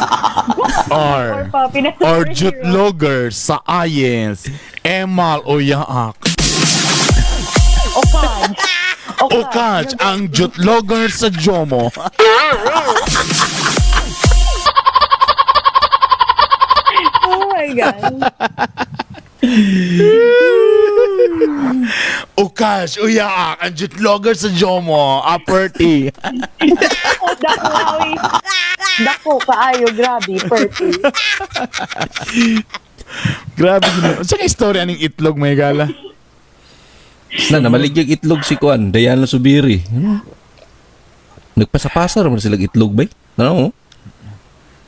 Or Pa, pinasa- or Jutloger sa Ayes. Emal o Yaak. Okaj. Okaj ang Jutloger sa Jomo. Oh my God. Okaj o Yaak ang Jutloger sa Jomo. Upper T. Oh, dako, awi. Dako, kaayo, grabe, perfect. Grabe gino. Unsa ka istorya ning itlog may gala? Na, namaligyag itlog si Kuan, Diana Subiri. Ano? Nagpasapasa raman sila itlog ba? Ano?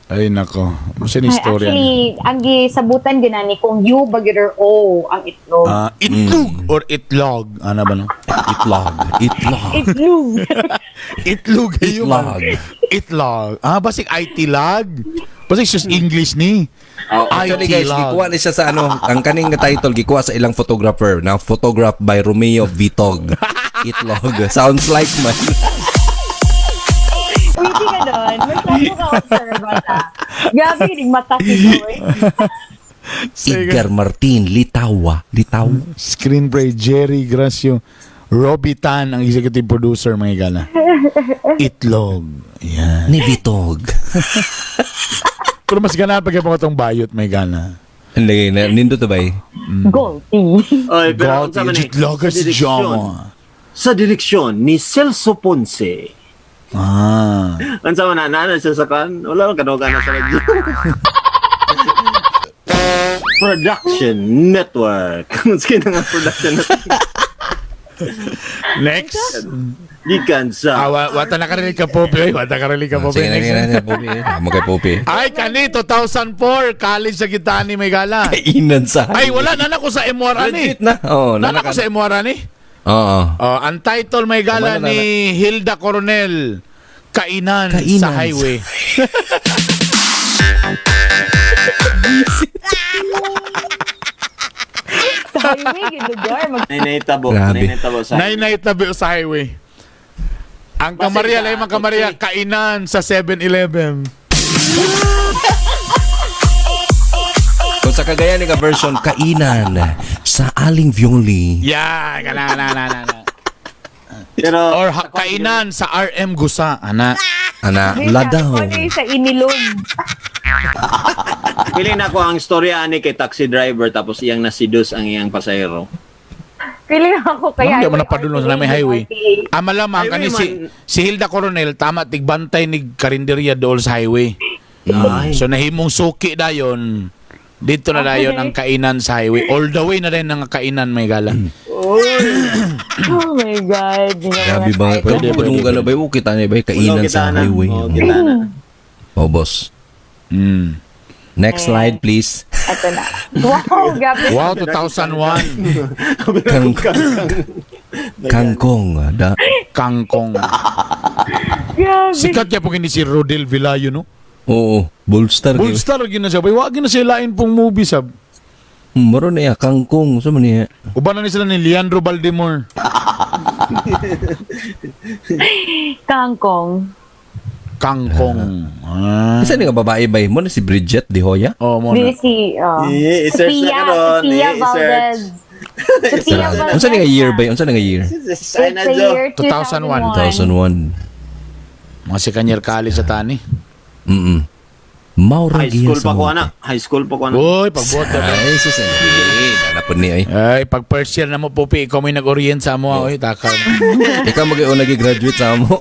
Ay nako. Unsa ni Ay, istorya ni? actually, ang gisabutan ginani kung U ba gyud or O ang itlog. Ah, itlog or itlog. Ano ba no? Itlog. Itlog. Itlog. Itlog ayo man. Itlog. Itlog. Ah, basig IT lag. Basig sus English ni. Actually IT guys, lag. gikuha ni siya sa ano, ang kaning nga title gikuha sa ilang photographer na photograph by Romeo Vitog. Itlog. Sounds like man. Witty ka doon. Masyado ka observant ah. Grabe yung mata si Joy. Edgar Martin Litawa. Litaw. Screenplay Jerry Gracio. Robbie Tan ang executive producer mga gala. Itlog. Yan. Ni Vitog. Pero mas ganahan pag po itong bayot may gana. Hindi, nindot ba eh? Golti. Oy, pero Golti, unsa man eh, Jutloger sa sa direksyon- Jomo. Sa direksyon ni Celso Ponce. Ah. Unsa man na na siya sa kan? Wala man kanugan na sa radyo. Production Network. Sige na nga Production Network. Next. Gikan sa Ah, wata na karinig ka, Pope. Wata karinig ka, Pope. Sige na, Next. sige na, Pope. Amo kay Pope. Ay, kani, 2004, college sa Gitani, may gala. Kainan sa. Ay, wala, nana ko sa MR ani. Legit na. Oo, Nana ko sa MR ani. Oo. Oh, ang title may gala Wala, ni Hilda Coronel, Kainan, Kainan sa Highway. Tayo Highway, yung lugar. Nainay tabo. Grabe. Nainay tabo sa Nay tabi sa highway. Ang Basta Kamaria, sa lay mga Kamaria, kainan sa 7-Eleven. Kung sa Cagayan nga version, kainan sa Aling Violi. Yeah, kana na na na na. Pero Or kainan sa RM Gusa, ana. Ana, ladaw. Ano yung sa Inilog? Feeling na ako ang storya ani kay taxi driver tapos iyang nasidus ang iyang pasahero. Feeling ako kaya. Ma'am, di mo napadulong sa may highway. RTA. Ama lamang Highway kani si man. si Hilda Coronel tama tigbantay ni karinderya dool sa highway. Ay. So nahimong suki dayon. Dito na dayon ang kainan sa highway. All the way na rin ang kainan may gala. Oh my God. Grabe ba? Pwede, Pwede, pwede, pwede, na ba? Okay, kita na ba? Kainan Ulo, sa kita na. highway. Oo, kita na. Oh, boss. Next slide, please. Ito na. Wow, grabe. Wow, 2001. Kangkong. Da. Kangkong. Grabe. Sikat kaya po kini si Rodel Vilayo, no? Oo, Bullstar. Bullstar gina siya. Bay, wag gina siya lain pong movie sab. Maro na iya, kangkong. Sa man niya. Uban na ni sila ni Leandro Baldemor. Kangkong. Kangkong. Ah. Isa nga babae ba? Mo na si Bridget De Hoya? Oh, mo na. Di si, oh. Eh, i-search na Sophia, karon. Sophia Eh, i-search. Valdez. Sophia Valdez. Unsa nga year ba? Unsa nga year? It's Ay na the Jo. year 2001. 2001. 2001. Mga si Kanyer Kali sa tani. Maura High giya school sa pa ko monte. ana. High school pa ko ana. Uy, pagbuot na ba? Ay, sus. Eh, nanapon ni ay. Ay, pag first year na mo, Pupi, ikaw may nag-orient sa mo. Uy, takaw. Ikaw mag-una graduate sa amo.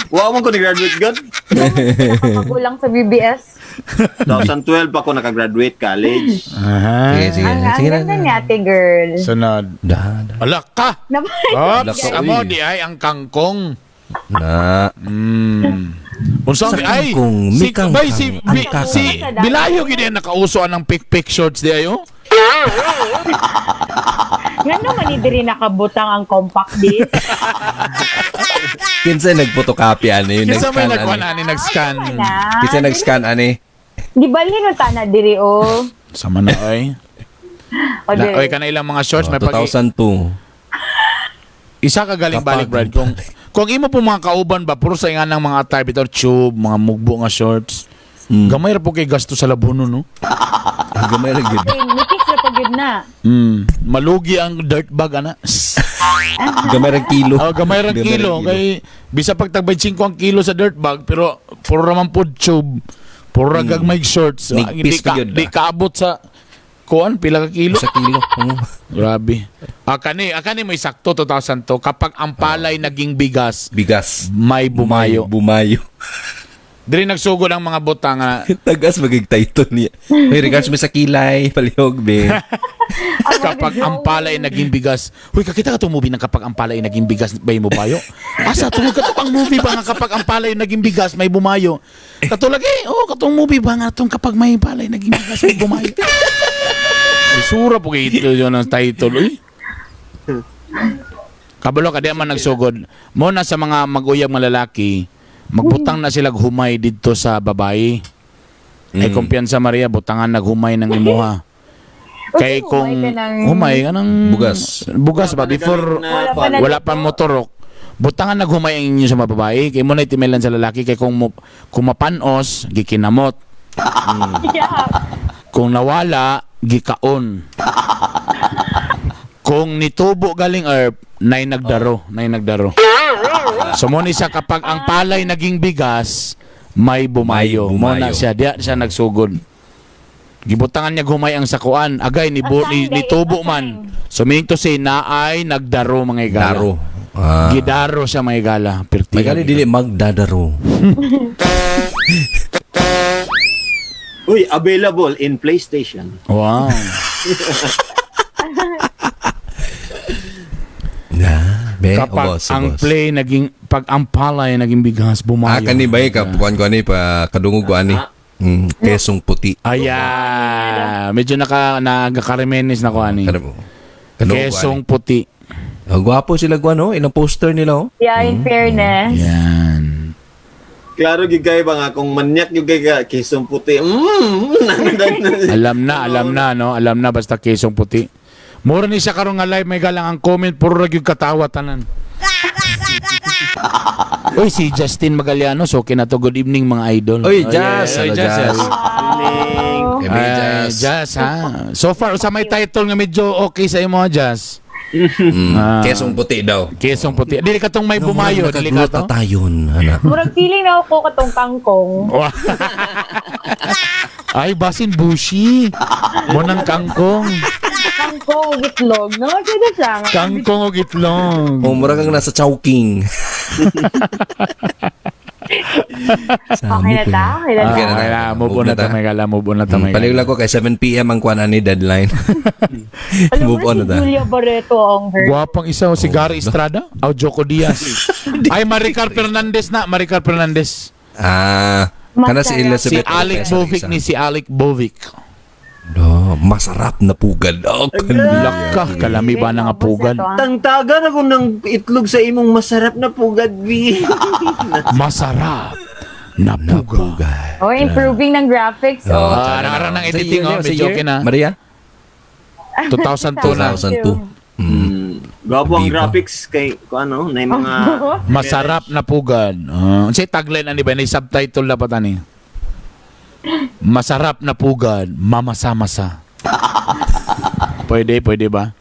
Wa mo ko ni graduate god. Pinakamagulang sa BBS. 2012 pa ko nakagraduate college. Aha. Sige, sige. Ang, ang Sige na. ganda niya, ate girl. Sunod. Da, da. Ala ka! Naman. Ops, Ala ka, amo uy. di ay ang kangkong. Na. Unsa Sa ay kangkong, si may kangkang, bay si ang bi, kakang. si Bilayo gid ang nakauso anang pick-pick shorts di ayo. Nga naman ni diri nakabutang ang compact disc. Kinsa nagphotocopy ani, Kinsa may nag-scan nagkuan ani. ani nag-scan. Wala. Kinsa nag-scan ani. Di balhin na sana diri oh. Sama na oy. O Na, diri. oy kana ilang mga shorts Oh, may pag 2002. isa ka galing Kapag- balik Brad kung imo po mga kauban ba puro sa nga ng mga attire bitaw tube, mga mugbo nga shorts. Gamay ra po kay gasto sa labuno no. Gamay ra gyud. Ay, Nipis na pag na. Malugi ang dirt bag ana. Gamay ra kilo. Oh, gamay ra kilo kay bisa pag tag 5 ang kilo sa dirt bag pero puro ra man pod tube. Puro ra gagmay shorts. Ah, Nigpis Di ka pa gyud, di ah. kaabot sa kuan pila ka kilo. Sa kilo. Oo. Grabe. Akani, akani may sakto 2002 kapag ang palay naging bigas, Bigas. may bumayo. May bumayo. Diri nagsugod ang mga butang nga Tagas magig title niya. May regards mo sa kilay, palihog be. kapag ang palay naging bigas. Huy, kakita ka tong movie ng kapag ang palay naging bigas, may bumayo? Asa, tungod ka to pang movie ba nga kapag ang palay naging bigas, may bumayo? Katulad eh, oh, katong movie ba nga tong kapag may palay naging bigas, may bumayo? Ay, sura po kayo ito yun ang title, uy. Kabalo ka di man nagsugod. Mo na sa mga mag-uyab nga lalaki, magbutang na sila humay didto sa babae. Ay kumpiyansa Maria, butangan naghumay ng imuha. Kay Uy, kung humay ka ng- humay kanang Bugas. Bugas ba before Wala pa na- wala pa motorok. Butangan naghumay ang inyo sa mga babae kay mo na itimelan sa lalaki kay kung mo, kung mapanos gikinamot. Yeah. Kung nawala gikaon. Kung nitubo galing herb nay nagdaro, nay nagdaro. So mo ni siya kapag ang palay naging bigas, may bumayo. May Mo na bumayo. siya diya siya nagsugod. Gibutangan niya gumay ang sakuan. Agay ni, bu, ni, Asang ni tubo man. So meaning to say naay nagdaro mga igala. Daro. Ah. Gidaro siya mga igala. Pirti. May gali dili magdadaro. Uy, available in PlayStation. Wow. Na, be, Kapag obos, ang obos. play naging pag ang palay naging bigas bumayo. Ah, kani ba ka kuan ko ani pa kadungog ko ani. Kesong puti. Aya, medyo naka nagakaremenis na ko ani. Kadungog ko Kesong puti. ani. Oh, gwapo sila kuan oh, ilang poster nila oh. Yeah, in fairness. Yan. Klaro gyud kay ba nga kung manyak gyud kay ka kesong puti. Alam na, no? Alam na basta kesong puti. Mura ni siya karon nga live may galang ang comment puro ra gyud katawa tanan. Uy, si Justin Magallanes, okay na to. Good evening, mga idol. Uy, Oh, Jas. yeah. Uy, Hello, Jas. Jas. Evening. Gabi, Ay, Jas. Jas, ha? So far, sa may title nga medyo okay sa imo, Jas. Ah. Kesong puti daw. Kesong puti. Dili ka tong may bumayo, dili ka to. Tayon, anak. Murag feeling na ako katong kangkong. Wah. Ay, basin bushi. Munang kangkong. Kangkong ug itlog, no? Sige siya. Kangkong og itlog. O, mura kang nasa Chowking. Okay na ta? Okay na ta? Okay na Okay na, move on na ta, may gala, move on na ta, may Palig gala. lang ko kay 7 p.m. ang kuan ani deadline. Alam mo Move on si na ta. Julia Barreto ang her. Gwapang isa, oh, si Gary Estrada. O Joko Diaz. Ay, Maricar Fernandez na. Maricar Fernandez. Ah, kana si Masarap. Si Elizabeth Alec Lopez, Bovic ang ni isa. si Alec Bovic. No, masarap na pugad. Oh, Laka, kalami ba na nga pugad? Tangtagan ako ng itlog sa imong masarap na pugad, B. Masarap na pugad. pugad. Oh, improving ng graphics. Oh. Ah, arang-arang ng editing, oh, medyo okay na. Maria? 2002 na. 2002. Gwapo ang Viva. graphics kay kung ano, na yung mga Masarap na pugad. Uh, unsay tagline ani ba? Nay subtitle dapat ani. Masarap na pugad, mamasa-masa. Pwede, pwede ba?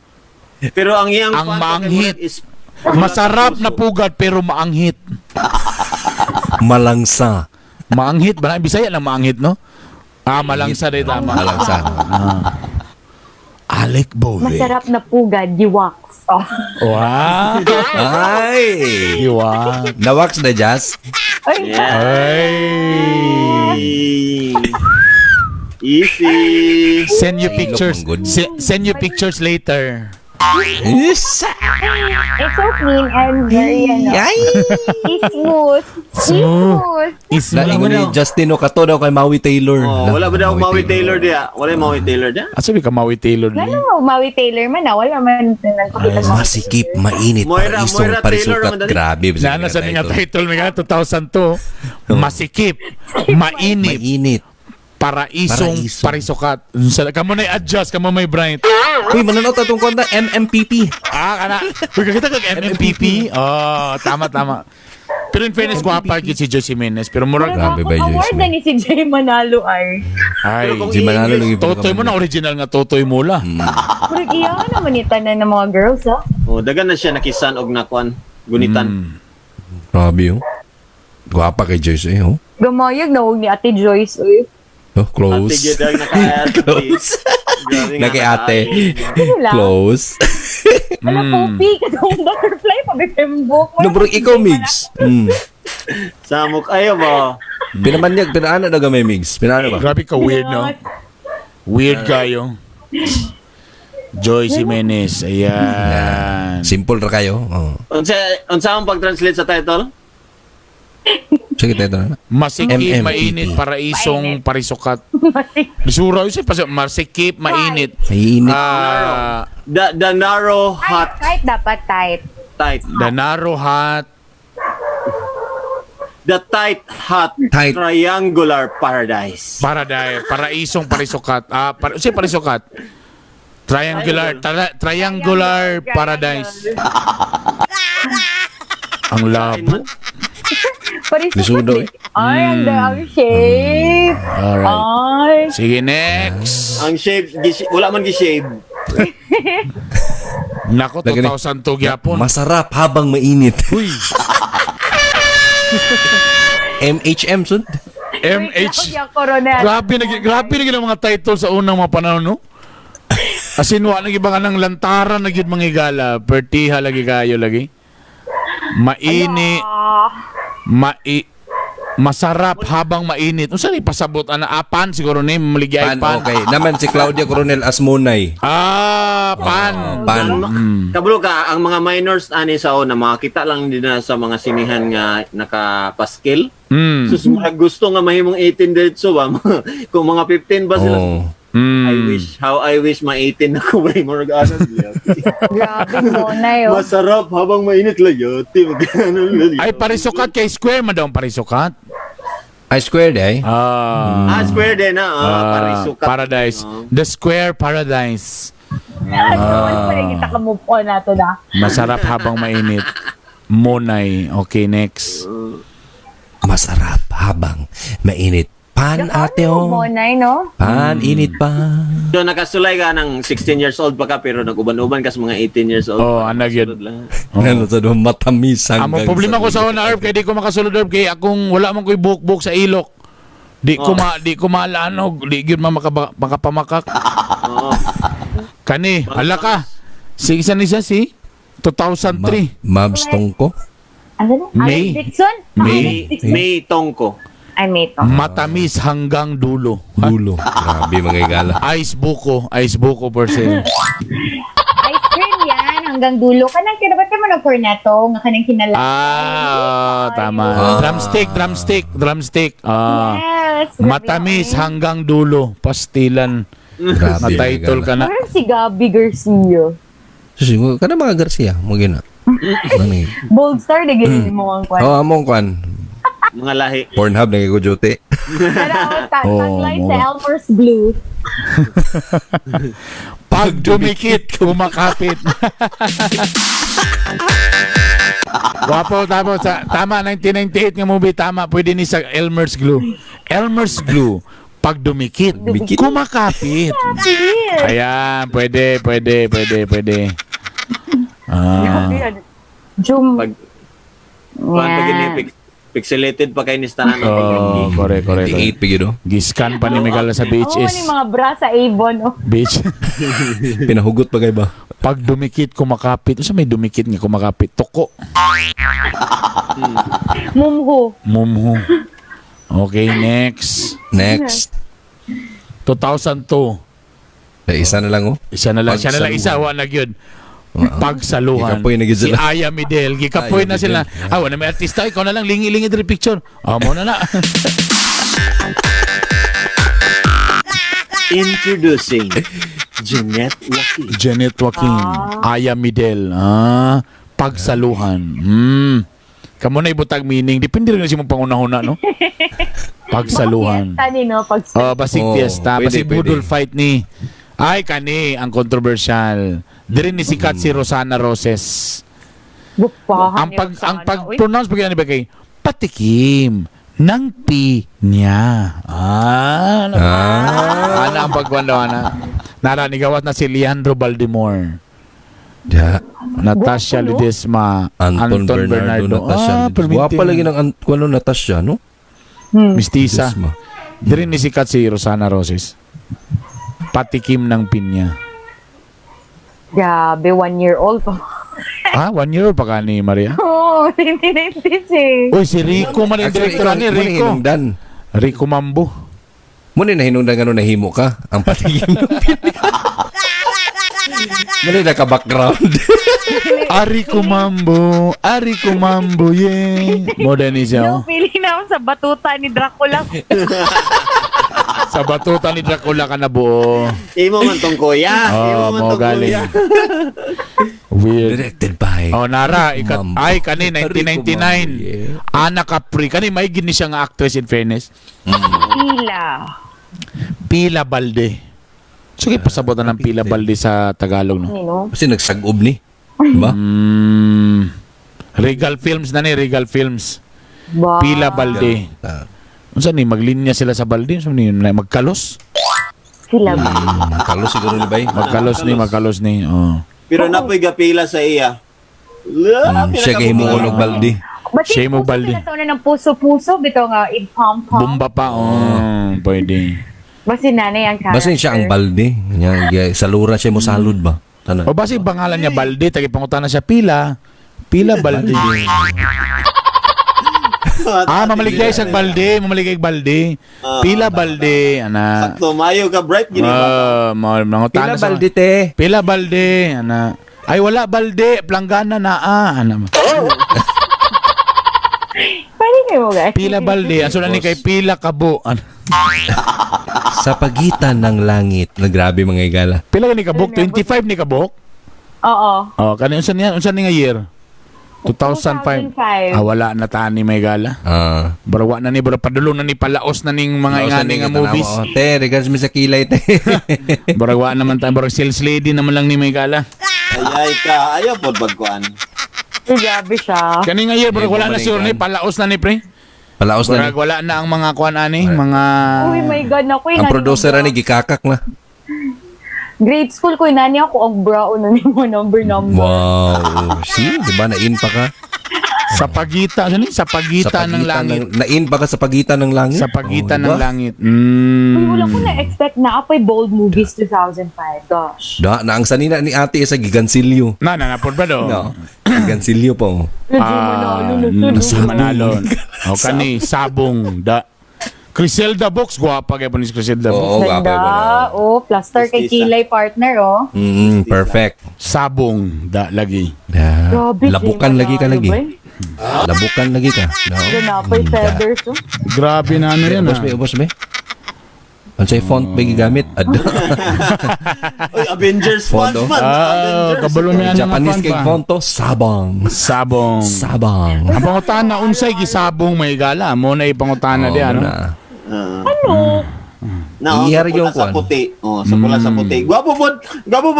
Pero ang iyang Ang kwan, maanghit. is Masarap na pugad pero maanghit. Malangsa. Maanghit ba? Bisaya lang maanghit, no? Ah, malangsa rin tama. Malangsa. Alec Bovic. Masarap na pugad, giwax. Oh. Wow. Ay! Iwa. Nawax na, Jazz? Ay, Yeah. Ay. Easy. Send you Ay, pictures. ilok, manggod. Send you pictures later. Yes! It's so clean and very, ano, Ay! smooth. Smooth. Smooth. Isma. Naingon ni Justin no kato daw kay Maui Taylor. Oh, wala ba daw Maui Taylor diya? Wala yung Maui Taylor diya? Asa bi ka Maui Taylor ni? Ano, Maui Taylor man ah. Wala man nagpakita ng Masikip, mainit, Moira- parisong, Moira Taylor parisukat. naman dali. Grabe. Nana sa nga title may 2002. Masikip, mainit, Mainit. paraisong, Paraisong. parisukat. Kamo na adjust, kamo may bright. Uy, mananaw ta tong konta, MMPP. Ah, kana. Uy, kakita kag MMPP. Oh, tama tama. Pero in fairness, gwapa gyud si Joyce Jimenez. Pero murag, Grabe ba, Award Joyce, na ni si Jay Manalo ay. ay, Pero kung Si Manalo i-English- lagi Totoy mo na original nga Totoy Mula. Murag iya naman ni tanan ng mga girls ah. Oh, dagan na siya nakisan og nakuan gunitan. Grabe oh. Gwapa kay Joyce eh, oh. Gumayag na huwag ni Ate Joyce uy. Oh, close. Ate gyud ang naka Close. Grabe nga Na kay ate. Ano lang? Close. Wala popi katong butterfly pa bipembok. No, bro, ikaw, Migs. Samok ayo ba? Pinamanyag, pinaano na gamay, Migs? Pinaano ba? Grabe ka weird, no? Weird kayo. Joyce Jimenez. Ayan. Simple ra kayo. Oh. Unsa unsa ang pag-translate sa title? Sige, tayo na. Masikip, MMPP. mainit, paraisong, parisukat. Lisura yun siya. Masikip, mainit. Mainit. Ah, The narrow hot Tight, tight dapat tight. tight. the narrow hat. The tight hot Tight. triangular paradise. Paradise, paraisong parisukat. Ah, para, siya parisukat. Triangular, triangular paradise. Ang labo. Parisukat. Lisudo, eh. Ay, ang ang shape. Alright. Ay. Sige, next. Ang shape wala man gi-shave. Nako, Lagi ni- 2002 gyapon. Masarap habang mainit. Uy, MHM, sud? MH. Yung Coronel. Grabe na ang mga title sa unang mga panahon, no? As in, wa na gyud ba ka ng lantaran na gyud mga higala. Pertiha lagi kayo lagi. Maini, Ah, mai masarap habang mainit. Unsa ni pasabot ana apan siguro ni maligay Pan, pan. okay. Naman si Claudia Coronel Asmonay. Ah, pan. Pan. Kabalo ka ang mga minors ani sa una makita lang din na sa mga sinihan nga nakapaskil. Sus murag gusto nga mahimong 18 diretso ba? Kung mga 15 ba sila? Oh. I wish how I wish ma-18 ako ba murag ano siya. Grabe mo na yun. Masarap habang mainit layoti magano Ay parisukat kay square man daw ang parisukat. I squared eh. Ah. Ah, square din na. Ah, Parisukat. Paradise. Oh. The Square Paradise. Wala pa rin kita ka-move on nato na. Masarap habang mainit. Monay. Okay, next. Masarap habang mainit. Pan ate oh. Monay, no? Pan init pa. So nakasulay ka ng 16 years old pa ka pero nag-uban-uban ka sa mga 18 years old. Oh, ano yun? Sunod lang. Ano sa doon matamis Ang hanggang problema ko sa una, Herb, kay di ko makasulod, Herb, kay akong wala man ko'y buhok-buhok sa ilok. Di ko ma, di ko malanog, di gyud ma makapamakak. Oo. Kani, hala ka. Sige, isa ni siya, si 2003. Mabs tongko. Ano na? May. Alex Dixon? May. Alex May, Dixon? May Tongko. Ay, May to. Matamis hanggang dulo. Ha? Dulo. Grabe mga igala. Ice buko, ice buko per se. Ice cream yan hanggang dulo. Kanang kinabat mo ng cornetto nga kanang kinala. Ah, tama. Ah. Drumstick, drumstick, drumstick. Ah. Yes. Grabe Matamis yun. hanggang dulo. Pastilan. Grabe. Na title ka na. Parang si Gabby Garcia. Susi, kada mga Garcia, mo gina. Ano yun? Bold star na ganyan mo ang kwan. Oh, among kwan. Mga lahi. Pornhub na ko duty. Pero ang Oh, tagline mo sa ba? Elmer's Blue. Pag dumikit, kumakapit. Wapo, tapos, tama, 1998 nga movie, tama, pwede ni sa Elmer's Glue. Elmer's Glue, pag dumikit, Dumikit. kumakapit. Ayan, pwede, pwede, pwede, pwede. Ah. Jum. Pag kuan pa gini pixelated pa kay ni Stanan. Oh, correct, correct, correct. 98 pigid oh. Giscan pa ni Miguel sa Oo, ni VHS. mga bra sa Avon. Oh. Beach. Pinahugot pa kay ba? Pag dumikit, kumakapit. Unsa may dumikit nga kumakapit? Toko. Mumho. Mumho. Okay, next. Next. 2002. Eh, isa na lang oh. Isa na lang. Siya na lang isa. Pagsaluhan. Wa na gyud. Pagsaluhan. Gikapoy na gyud Si sila. Aya Midel. Gikapoy Aya na sila. Midel. Ah, wala may artista. Ikaw na lang. Lingi-lingi diri picture. Ah, mo na na. Introducing Jeanette Joaquin. Janet Joaquin. Aya Midel. Ah, pagsaluhan. Kamo na ibutag meaning. Depende rin na siya mong pangunahuna, no? Pagsaluhan. Fiesta ni, no? Pag Oh, basig Oo, fiesta, pwede, basig pwede. budol fight ni. Ay kani ang controversial. Diri ni sikat si Rosana Roses. Bupahan Ang pag ang pag-pronounce pag ba kay patikim ng pinya. Ah, ano? Ah. Ana ang pagkwando ana. Nara ni gawas na si Leandro Baldimore. Ja. Natasha Guwapo, no? Ledesma, Anton, Bernardo, Natasha. Ah, perminti. Guwapa lagi ng kuno Natasha, no? Mistisa. Ledesma. Diri ni sikat si Rosana Roses. Patikim ng pinya. Grabe, 1 year old pa. Ah, 1 year old pa ka ni Maria? Oo, oh, 1996. Uy, si Rico man ang Actually, director ikaw, ni mo na Rico. hinungdan. Rico Mambo. Mo na hinungdan nga nung nahimo ka. Ang patikim ng pinya. Mo na naka-background. Ari Kumambo, Ari Kumambo, yeah. Mo din siya, oh. No, feeling na ako sa batuta ni Dracula. Sa batuta ni Dracula ka na buo. Imo man tong kuya. Imo Oh, man mo tong galing. kuya. Weird. Directed by Oh, Nara, ikat, Mambo. ay, kani, Rico Mambo, 1999. yeah. Ana Capri. Kani, may gini siya nga actress in fairness. Pila. Pila Balde. Sige, pasabotan ng Pila Balde sa Tagalog, no? Ano, no? Kasi nagsagob ni. Diba? Regal Films na ni, Regal Films. Ba? Pila Balde. Ah, Unsa ni maglinya sila sa balde? Unsa ni magkalos? Sila ba? Kalo siguro ni bay. Magkalos ni, magkalos ni. Oh. Pero napoy gapila sa iya. Siya kay himuon og balde. Ba't Shame yung o balde. puso sila sa una ng puso-puso? Bito nga, i-pom-pom. Bomba pa. Oh, pwede. Basta nanay ang character. Basta siya ang balde. Nya salura siya mo salud ba? Tanan. O basi pangalan niya Balde, tagi pangutana siya Pila. Pila Balde. Ah, mamaligay siya balde, mamaligay balde. Pila Balde, ana. Sakto mayo ka bright gini ba? Ah, mangutana Pila sa- balde te. Pila Balde, ana. Ay wala balde, planggana na ah, ana. Pwede kayo mo, guys. Pila Balde, ang sunan ni kay Pila Kabo. Ana. Sa pagitan ng langit. Na grabe mga igala. Pila ka ni Kabok? 25 ni Kabok? Oo. Oh, kani unsa niya? Unsa ni nga year? 2005. 2005. Ah, wala na tani may gala. Ah. Barawa na ni, bara padulong na ni palaos na ning mga Nausa ingani ni nga tanawa, movies. oh. Te, regards mi sa kilay, te. Barawa naman tayo, barang sales lady naman lang ni may gala. Ay, ay ka. Ayaw po bagkuan. Uy, grabe siya. Kani nga year, barang Eh, wala na bumalik siguro ni, yan. palaos na ni pre. Palaos na ni. Barang wala na ang mga kuan ani, mga Uy, my God, naku. Ang producer ani gikakak na. Grade school ko, nani ako ang bra na ni mo number number. Wow. See, di ba na-in pa ka? Sa pagitan, ano yun? Sa pagitan ng langit. Na-in pa ka sa pagitan ng langit? Sa pagitan Oh, ng di ba? langit. Uy, wala ko na-expect na apoy bold movies 2005. Gosh. Da, na ang sanina ni ate sa Gigansilyo. Na, na, na, po ba do? No. Gigansilyo po. Ah, Medyo manalo. O kani, sabong. Da. Criselda Box, guwapa kaya po ni si Criselda Box. Oo, gwapa Ganda. ba na? Oh, plaster kay Mestiza. Kilay partner, oh. Perfect. Sabong, da, lagi. Da. Grabe, Labukan Jay, lagi ka manalo lagi. ba eh? Labukan lagi ka. No. Ganapoy feathers, oh. Grabe na ano yan. Ubos Ah. be, ubos be. Unsay font ba gigamit? Ada. Uy, Avengers Font, font oh. man. Ah, Avengers. kabalo mi ano nga Japanese font kay ba? font to, sabang. Sabong. Sabang. Ang pangutana unsay gisabong may gala mo na ipangutana Oo, di ano. na. Ano? Na, oh, Iyar sa pula yung sa kuwan. puti. Oh, sa pula sa puti. Gwapo pod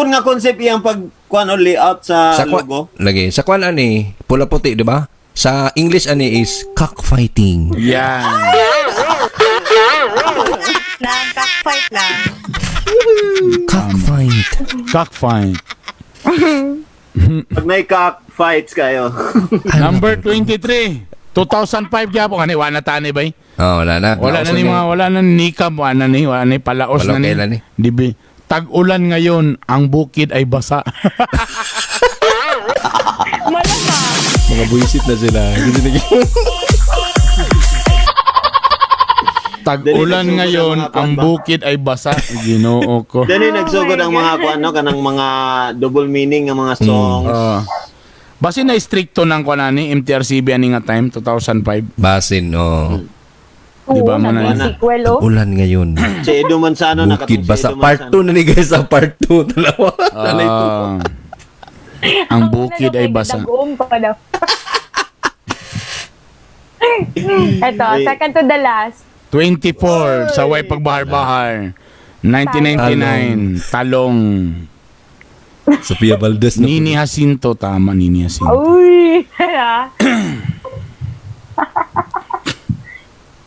nga concept iyang pag kuan o layout sa, Sa kwan, logo. lagi. Sa kwan ani, pula puti, di ba? Sa English ani is cockfighting. Yan. Lang, cockfight lang. Cockfight. Cockfight. Pag may cock fights kayo. Number 23. 2005 gyapon kani wala na tani bay. Oh, wala na. Wala na ni mga wala na ni nikam, wala na ni, wala ni palaos Wala na ni. kailan ni. Di ba? Tag-ulan ngayon, ang bukid ay basa. Malamang. Mga buisit na sila. Tag-ulan Dali, ngayon, nagsugo ng mga ang kuwan ba? bukid ay basa. Ginoo ko. Dali nagsugod ang mga kuan no kanang mga double meaning nga mga songs. Ah. Basi na stricto ng kuan ani MTRCB ani nga time 2005. Basin, oh. Di ba, Oo, mo na naging sequel, oh. Ulan ngayon. Si Edo Manzano na Bukid katong si basa. Edo Part Manzano. 2 na ni guys. ah, Part 2. Dalawa. Nanay to. Ah. Ang bukid ay basa. Nag-uom pa daw. Ito, second to the last. 24 sa way pagbahar-bahar. 1999 Talong. Sofia Valdez na. Nini Jacinto tama Nini Jacinto. Uy! Ah.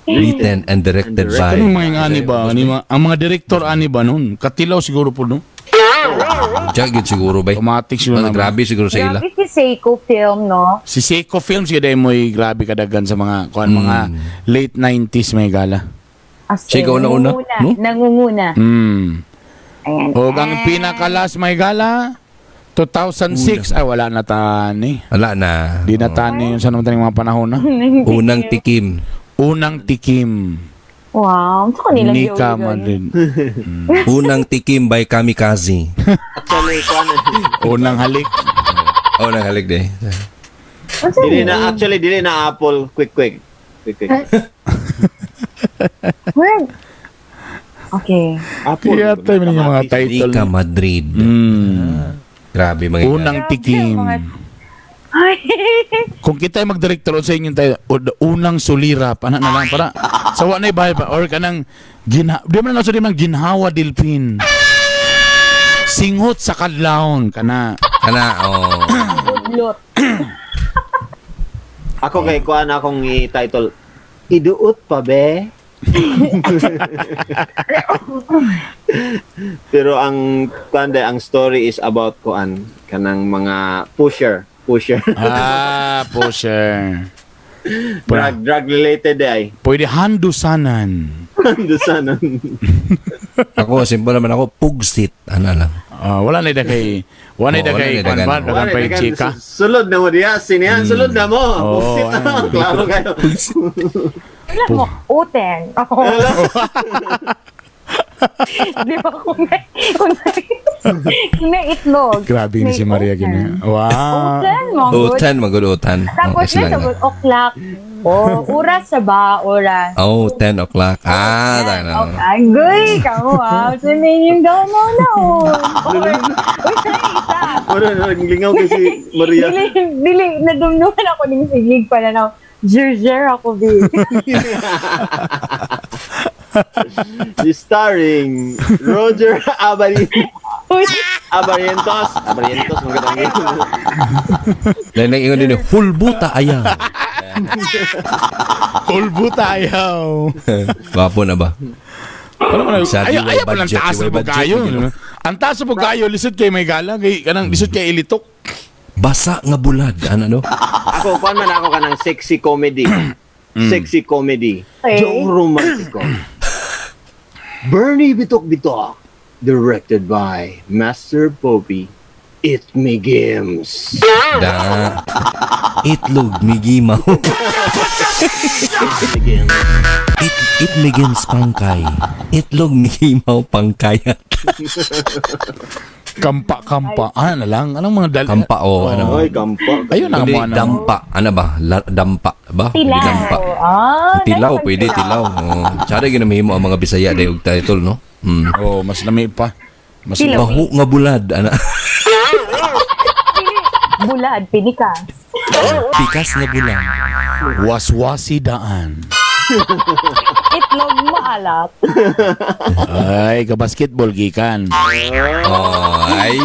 Written and directed by. Anong mga ani ba? Ani ma- ang mga director ani ba noon? Katilaw siguro po no. Diyan, yun siguro ba? Automatic siguro na. Grabe siguro sa ila. Grabe si Seiko film, no? Si Seiko Films yun ay mo'y grabe kadagan sa mga kuan mga late 90s may gala. As in, Seiko una-una, nangunguna, no? Nangunguna. Ayan. O ang pinakalas may gala 2006 ay wala na tani. Wala na. Di na tani yun sa naman tani mga panahon na. Unang tikim. Unang tikim. Wow. Sa kanila Nika Madrid. Unang tikim by Kamikaze. Actually kuan Unang halik. Oh, nangalik de. dili na actually dili na Apple quick quick. Quick quick. Where? Okay. Apple. Kaya tayo yung mga title. Nika Madrid. Grabe mga Unang tikim. Ay. Kung kita ay magdirektor sa inyo tayo, unang sulirap, ana na lang para sa wa na bahay pa or kanang ginha, di man na sa di man ginhawa delphin. Singhot sa kadlawon kana. Kana, oh. Budlot. Ako kay kuan akong i-title Iduot pa be. Pero ang kuan day, ang story is about kuan kanang mga pusher, pusher. Ah, pusher. Drug drug related day. Pwede handusanan. Dusanan. Ako, simple naman ako, pugsit. Ano lang. Ah, wala na kay wala na Oo, kay wala na kuan ba, dagan. dagan pa yung chika. Sulod na mo diya, sinihan, sulod na mo. Oo, Pusit na, ay. klaro kayo. Wala mo. Uten. Oh. Di ba kung may itlog. Grabe ni may si Maria uten. gini. Wow. Uten, mga good. Utan, magulutan. Tapos Okay, may sila sabot, oklak. Oh, oras sa ba? Oras. Oh, 10 o'clock. Ah, tayo na. Okay. Ay, guy, kamo ah. Sabihin yung daw mo na, oh. Or, uy, sorry, isa. Wala na, naglingaw kasi Maria. Dili, dili, nadumduman ako ng sigig pala na, Jerjer ako, bi. Starring Roger Abari Uy, Abarientos. Abarientos, magandang yun. Lain lang ingon din, hulbuta ayaw. Kulbo tayo. Gwapo na ba? Ano man Sabi, ayaw way ayaw pa lang budget, taas way na po budget, kayo. yun. Ang taas na po kayo lisod kay may gala kay kanang lisod kay ilitok. Basa nga bulad. Ano, no? Ako, kuan man ako kanang sexy comedy. Sexy comedy. Okay. Joe Romantico. Bernie Bitok Bitok. Directed by Master Poppy. It Me Games. Da. Itlog, migimaw. It Me Games. It migins pangkay. Itlog migimaw pangkayat. Kampa kampa. Ah, na lang anong mga dal. Kampa o ano ba? Ay, kampa. Ayun ang Pwede mga ano. dampa. Ano ba? Dampa ba? Pwede tilaw. dampa. Ah, Tilaw, nice ang pwede tilaw. Oh. Tsara ginamihimo ang mga Bisaya dahil og title, no? Mm. Oh, mas lami pa. Mas Tilaw. Baho nga bulad, ana. Bulad, pinikas. Pikas nga bulad. Waswasi daan. Itlog maalat. Ay, ka-basketball gikan. Oh, ay.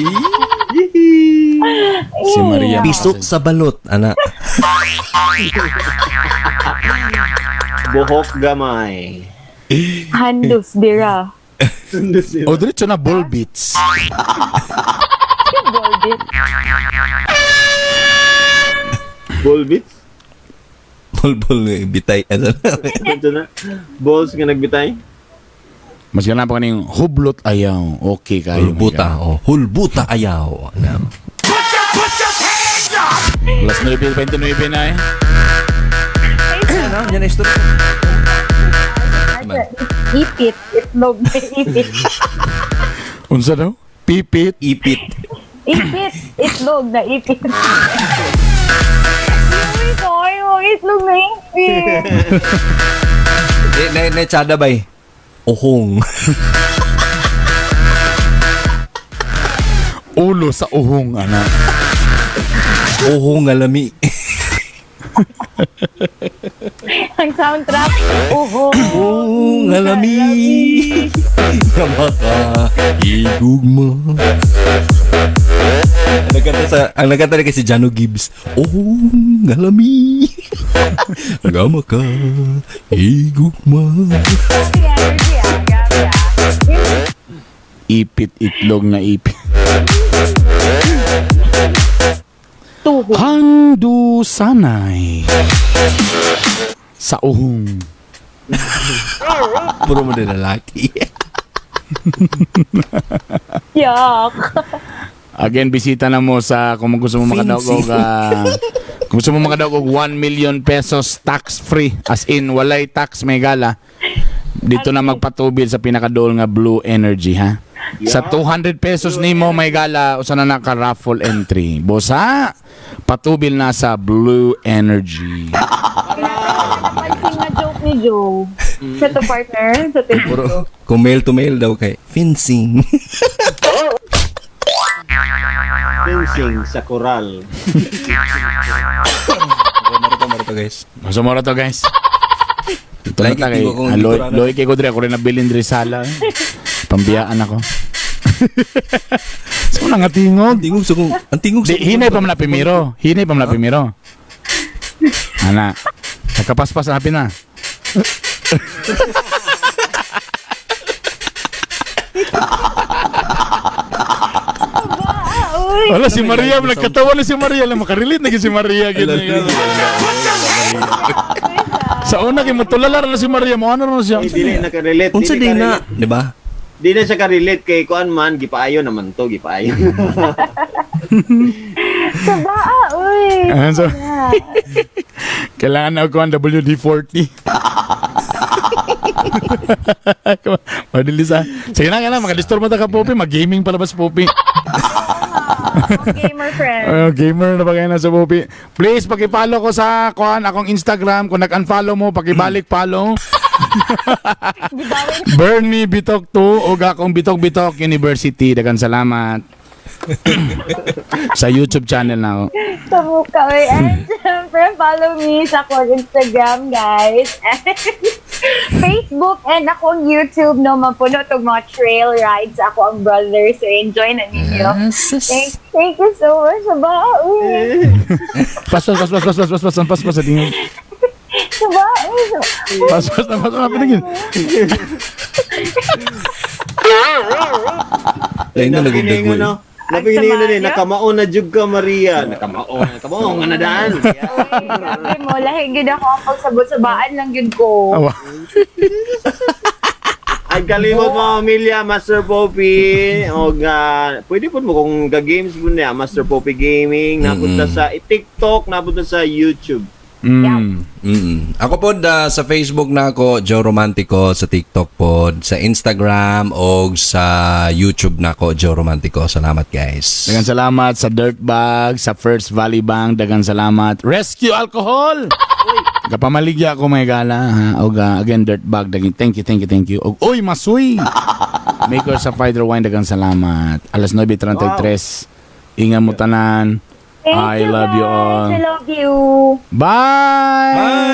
Si Maria. Pisok sa balot, ana. Buhok gamay. Handus, bira. O diretso na ball beats. Golden. Ball beats? Bulbul nga bitay. Ano? Ito na. Balls nga nagbitay? Mas ganap pa kaning hublot ayaw. Okay kayo. Hulbuta, oh. Hulbuta ayaw. Ana. Alas 9:29 na eh. Ano? Yan na istorya. Ipit. Itlog may ipit. Unsa daw? Pipit. Ipit. Ipit. Itlog na ipit. Uy, koy, oh, itlog na ipit. Eh, na, na, tsada bay. Uhong. Ulo sa uhong ana. Uhong nga lami. Ang soundtrack. Uho. Uhong nga lami. Nga maka igugma. Ang nagkanta sa ang nagkanta rin kasi Jano Gibbs. Uhong nga lami. Nga maka igugma. Grabe, energy ah. Grabe ah. Ipit itlog na ipit. Tuho. Handusanay. Sa uhong. Puro mo din lalaki. Yuck. Again, bisita na mo sa kung gusto mo makadaog og kung gusto mo makadaog og 1 million pesos tax free, as in walay tax may gala. Dito na magpatubil sa pinakadool nga Blue Energy ha. Sa 200 pesos nimo may gala usa na naka raffle entry. Bosa, patubil na sa Blue Energy. Napansin na joke ni Joe. Sa to partner, sa to Puro kung male to male daw kay fencing. Fencing sa koral. Marito marito guys. Masumura to guys. Ito na Like, ta kay tingko kung ah, Loy, dito na- Loy kay Kodre ako rin nabilin diri sala. Eh. Pambiyaan ako. Sa so, nga tingog. Ang tingog sa kung ang tingog sa Di, hinay pa man na primero. Hinay pa man na primero. Ana. Nakapaspas na na. Uy. Wala si Maria, nagkatawa na si Maria lang makarelate na gyud si Maria gyud. Sa una kay matulala ra na si Maria, mo ano ra na siya. Ay, dili na ka-relate. Unsa Dili din na, ka-relate. di ba? Di na siya ka-relate kay kuan man, gipaayo naman to, gipaayo. Sa baa, uy. Ah, so, kailangan na ako ang WD-40. Madilis ah. Sige na, kailangan. Makadisturb mo ta ka, Poppy. Mag-gaming palabas, Poppy. Ang gamer friend. Gamer na ba kayo na sa Bupi? Please, paki-follow ko sa kuan akong Instagram. Kung nag-unfollow mo, pakibalik follow. Bernie Bitok 2 ug akong Bitok Bitok University. Daghang salamat. Sa YouTube channel na ako. Tamuka, oy. And syempre, follow me sa akong Instagram, guys. And Facebook and akong YouTube, no, mapuno itong mga trail rides. Ako ang brother, so enjoy na ninyo. Thank you so much. Saba, uy. Pas, pas, pas, pas, pas, pas, pas, pas, pas, pas, sa tingin. Saba, uy. Pas, pas, pas, pas, pas, Lain na nagugdagway. No? Napigilingon na Ang din, sama niya. nakamaon na jud ka, Maria. Nakamaon, nakamaon nga na daan. Uy, grabe mo, lahi gid ako ang pagsabot-sabaan lang gid ko. Awa. Ay, kalimot mga pamilya, Master Poppy. O nga, pwede po mo kung ga-games po niya, Master Poppy Gaming, napunta sa TikTok, napunta sa YouTube. Ako po sa Facebook na ako, Joe Romantico, sa TikTok po, sa Instagram o sa YouTube na ako, Joe Romantico. Salamat, guys. Daghang salamat sa Dirtbag, sa First Valley Bank, daghang salamat. Rescue Alcohol! Kapamaligya ako may gala ha. Og again Dirtbag, daghang thank you, thank you, thank you. Og oy masuy. Maker sa Fighter Wine, daghang salamat. Alas 9:33. Ingat mo tanan. Thank I you, love you guys. all. I love you. Bye. Bye!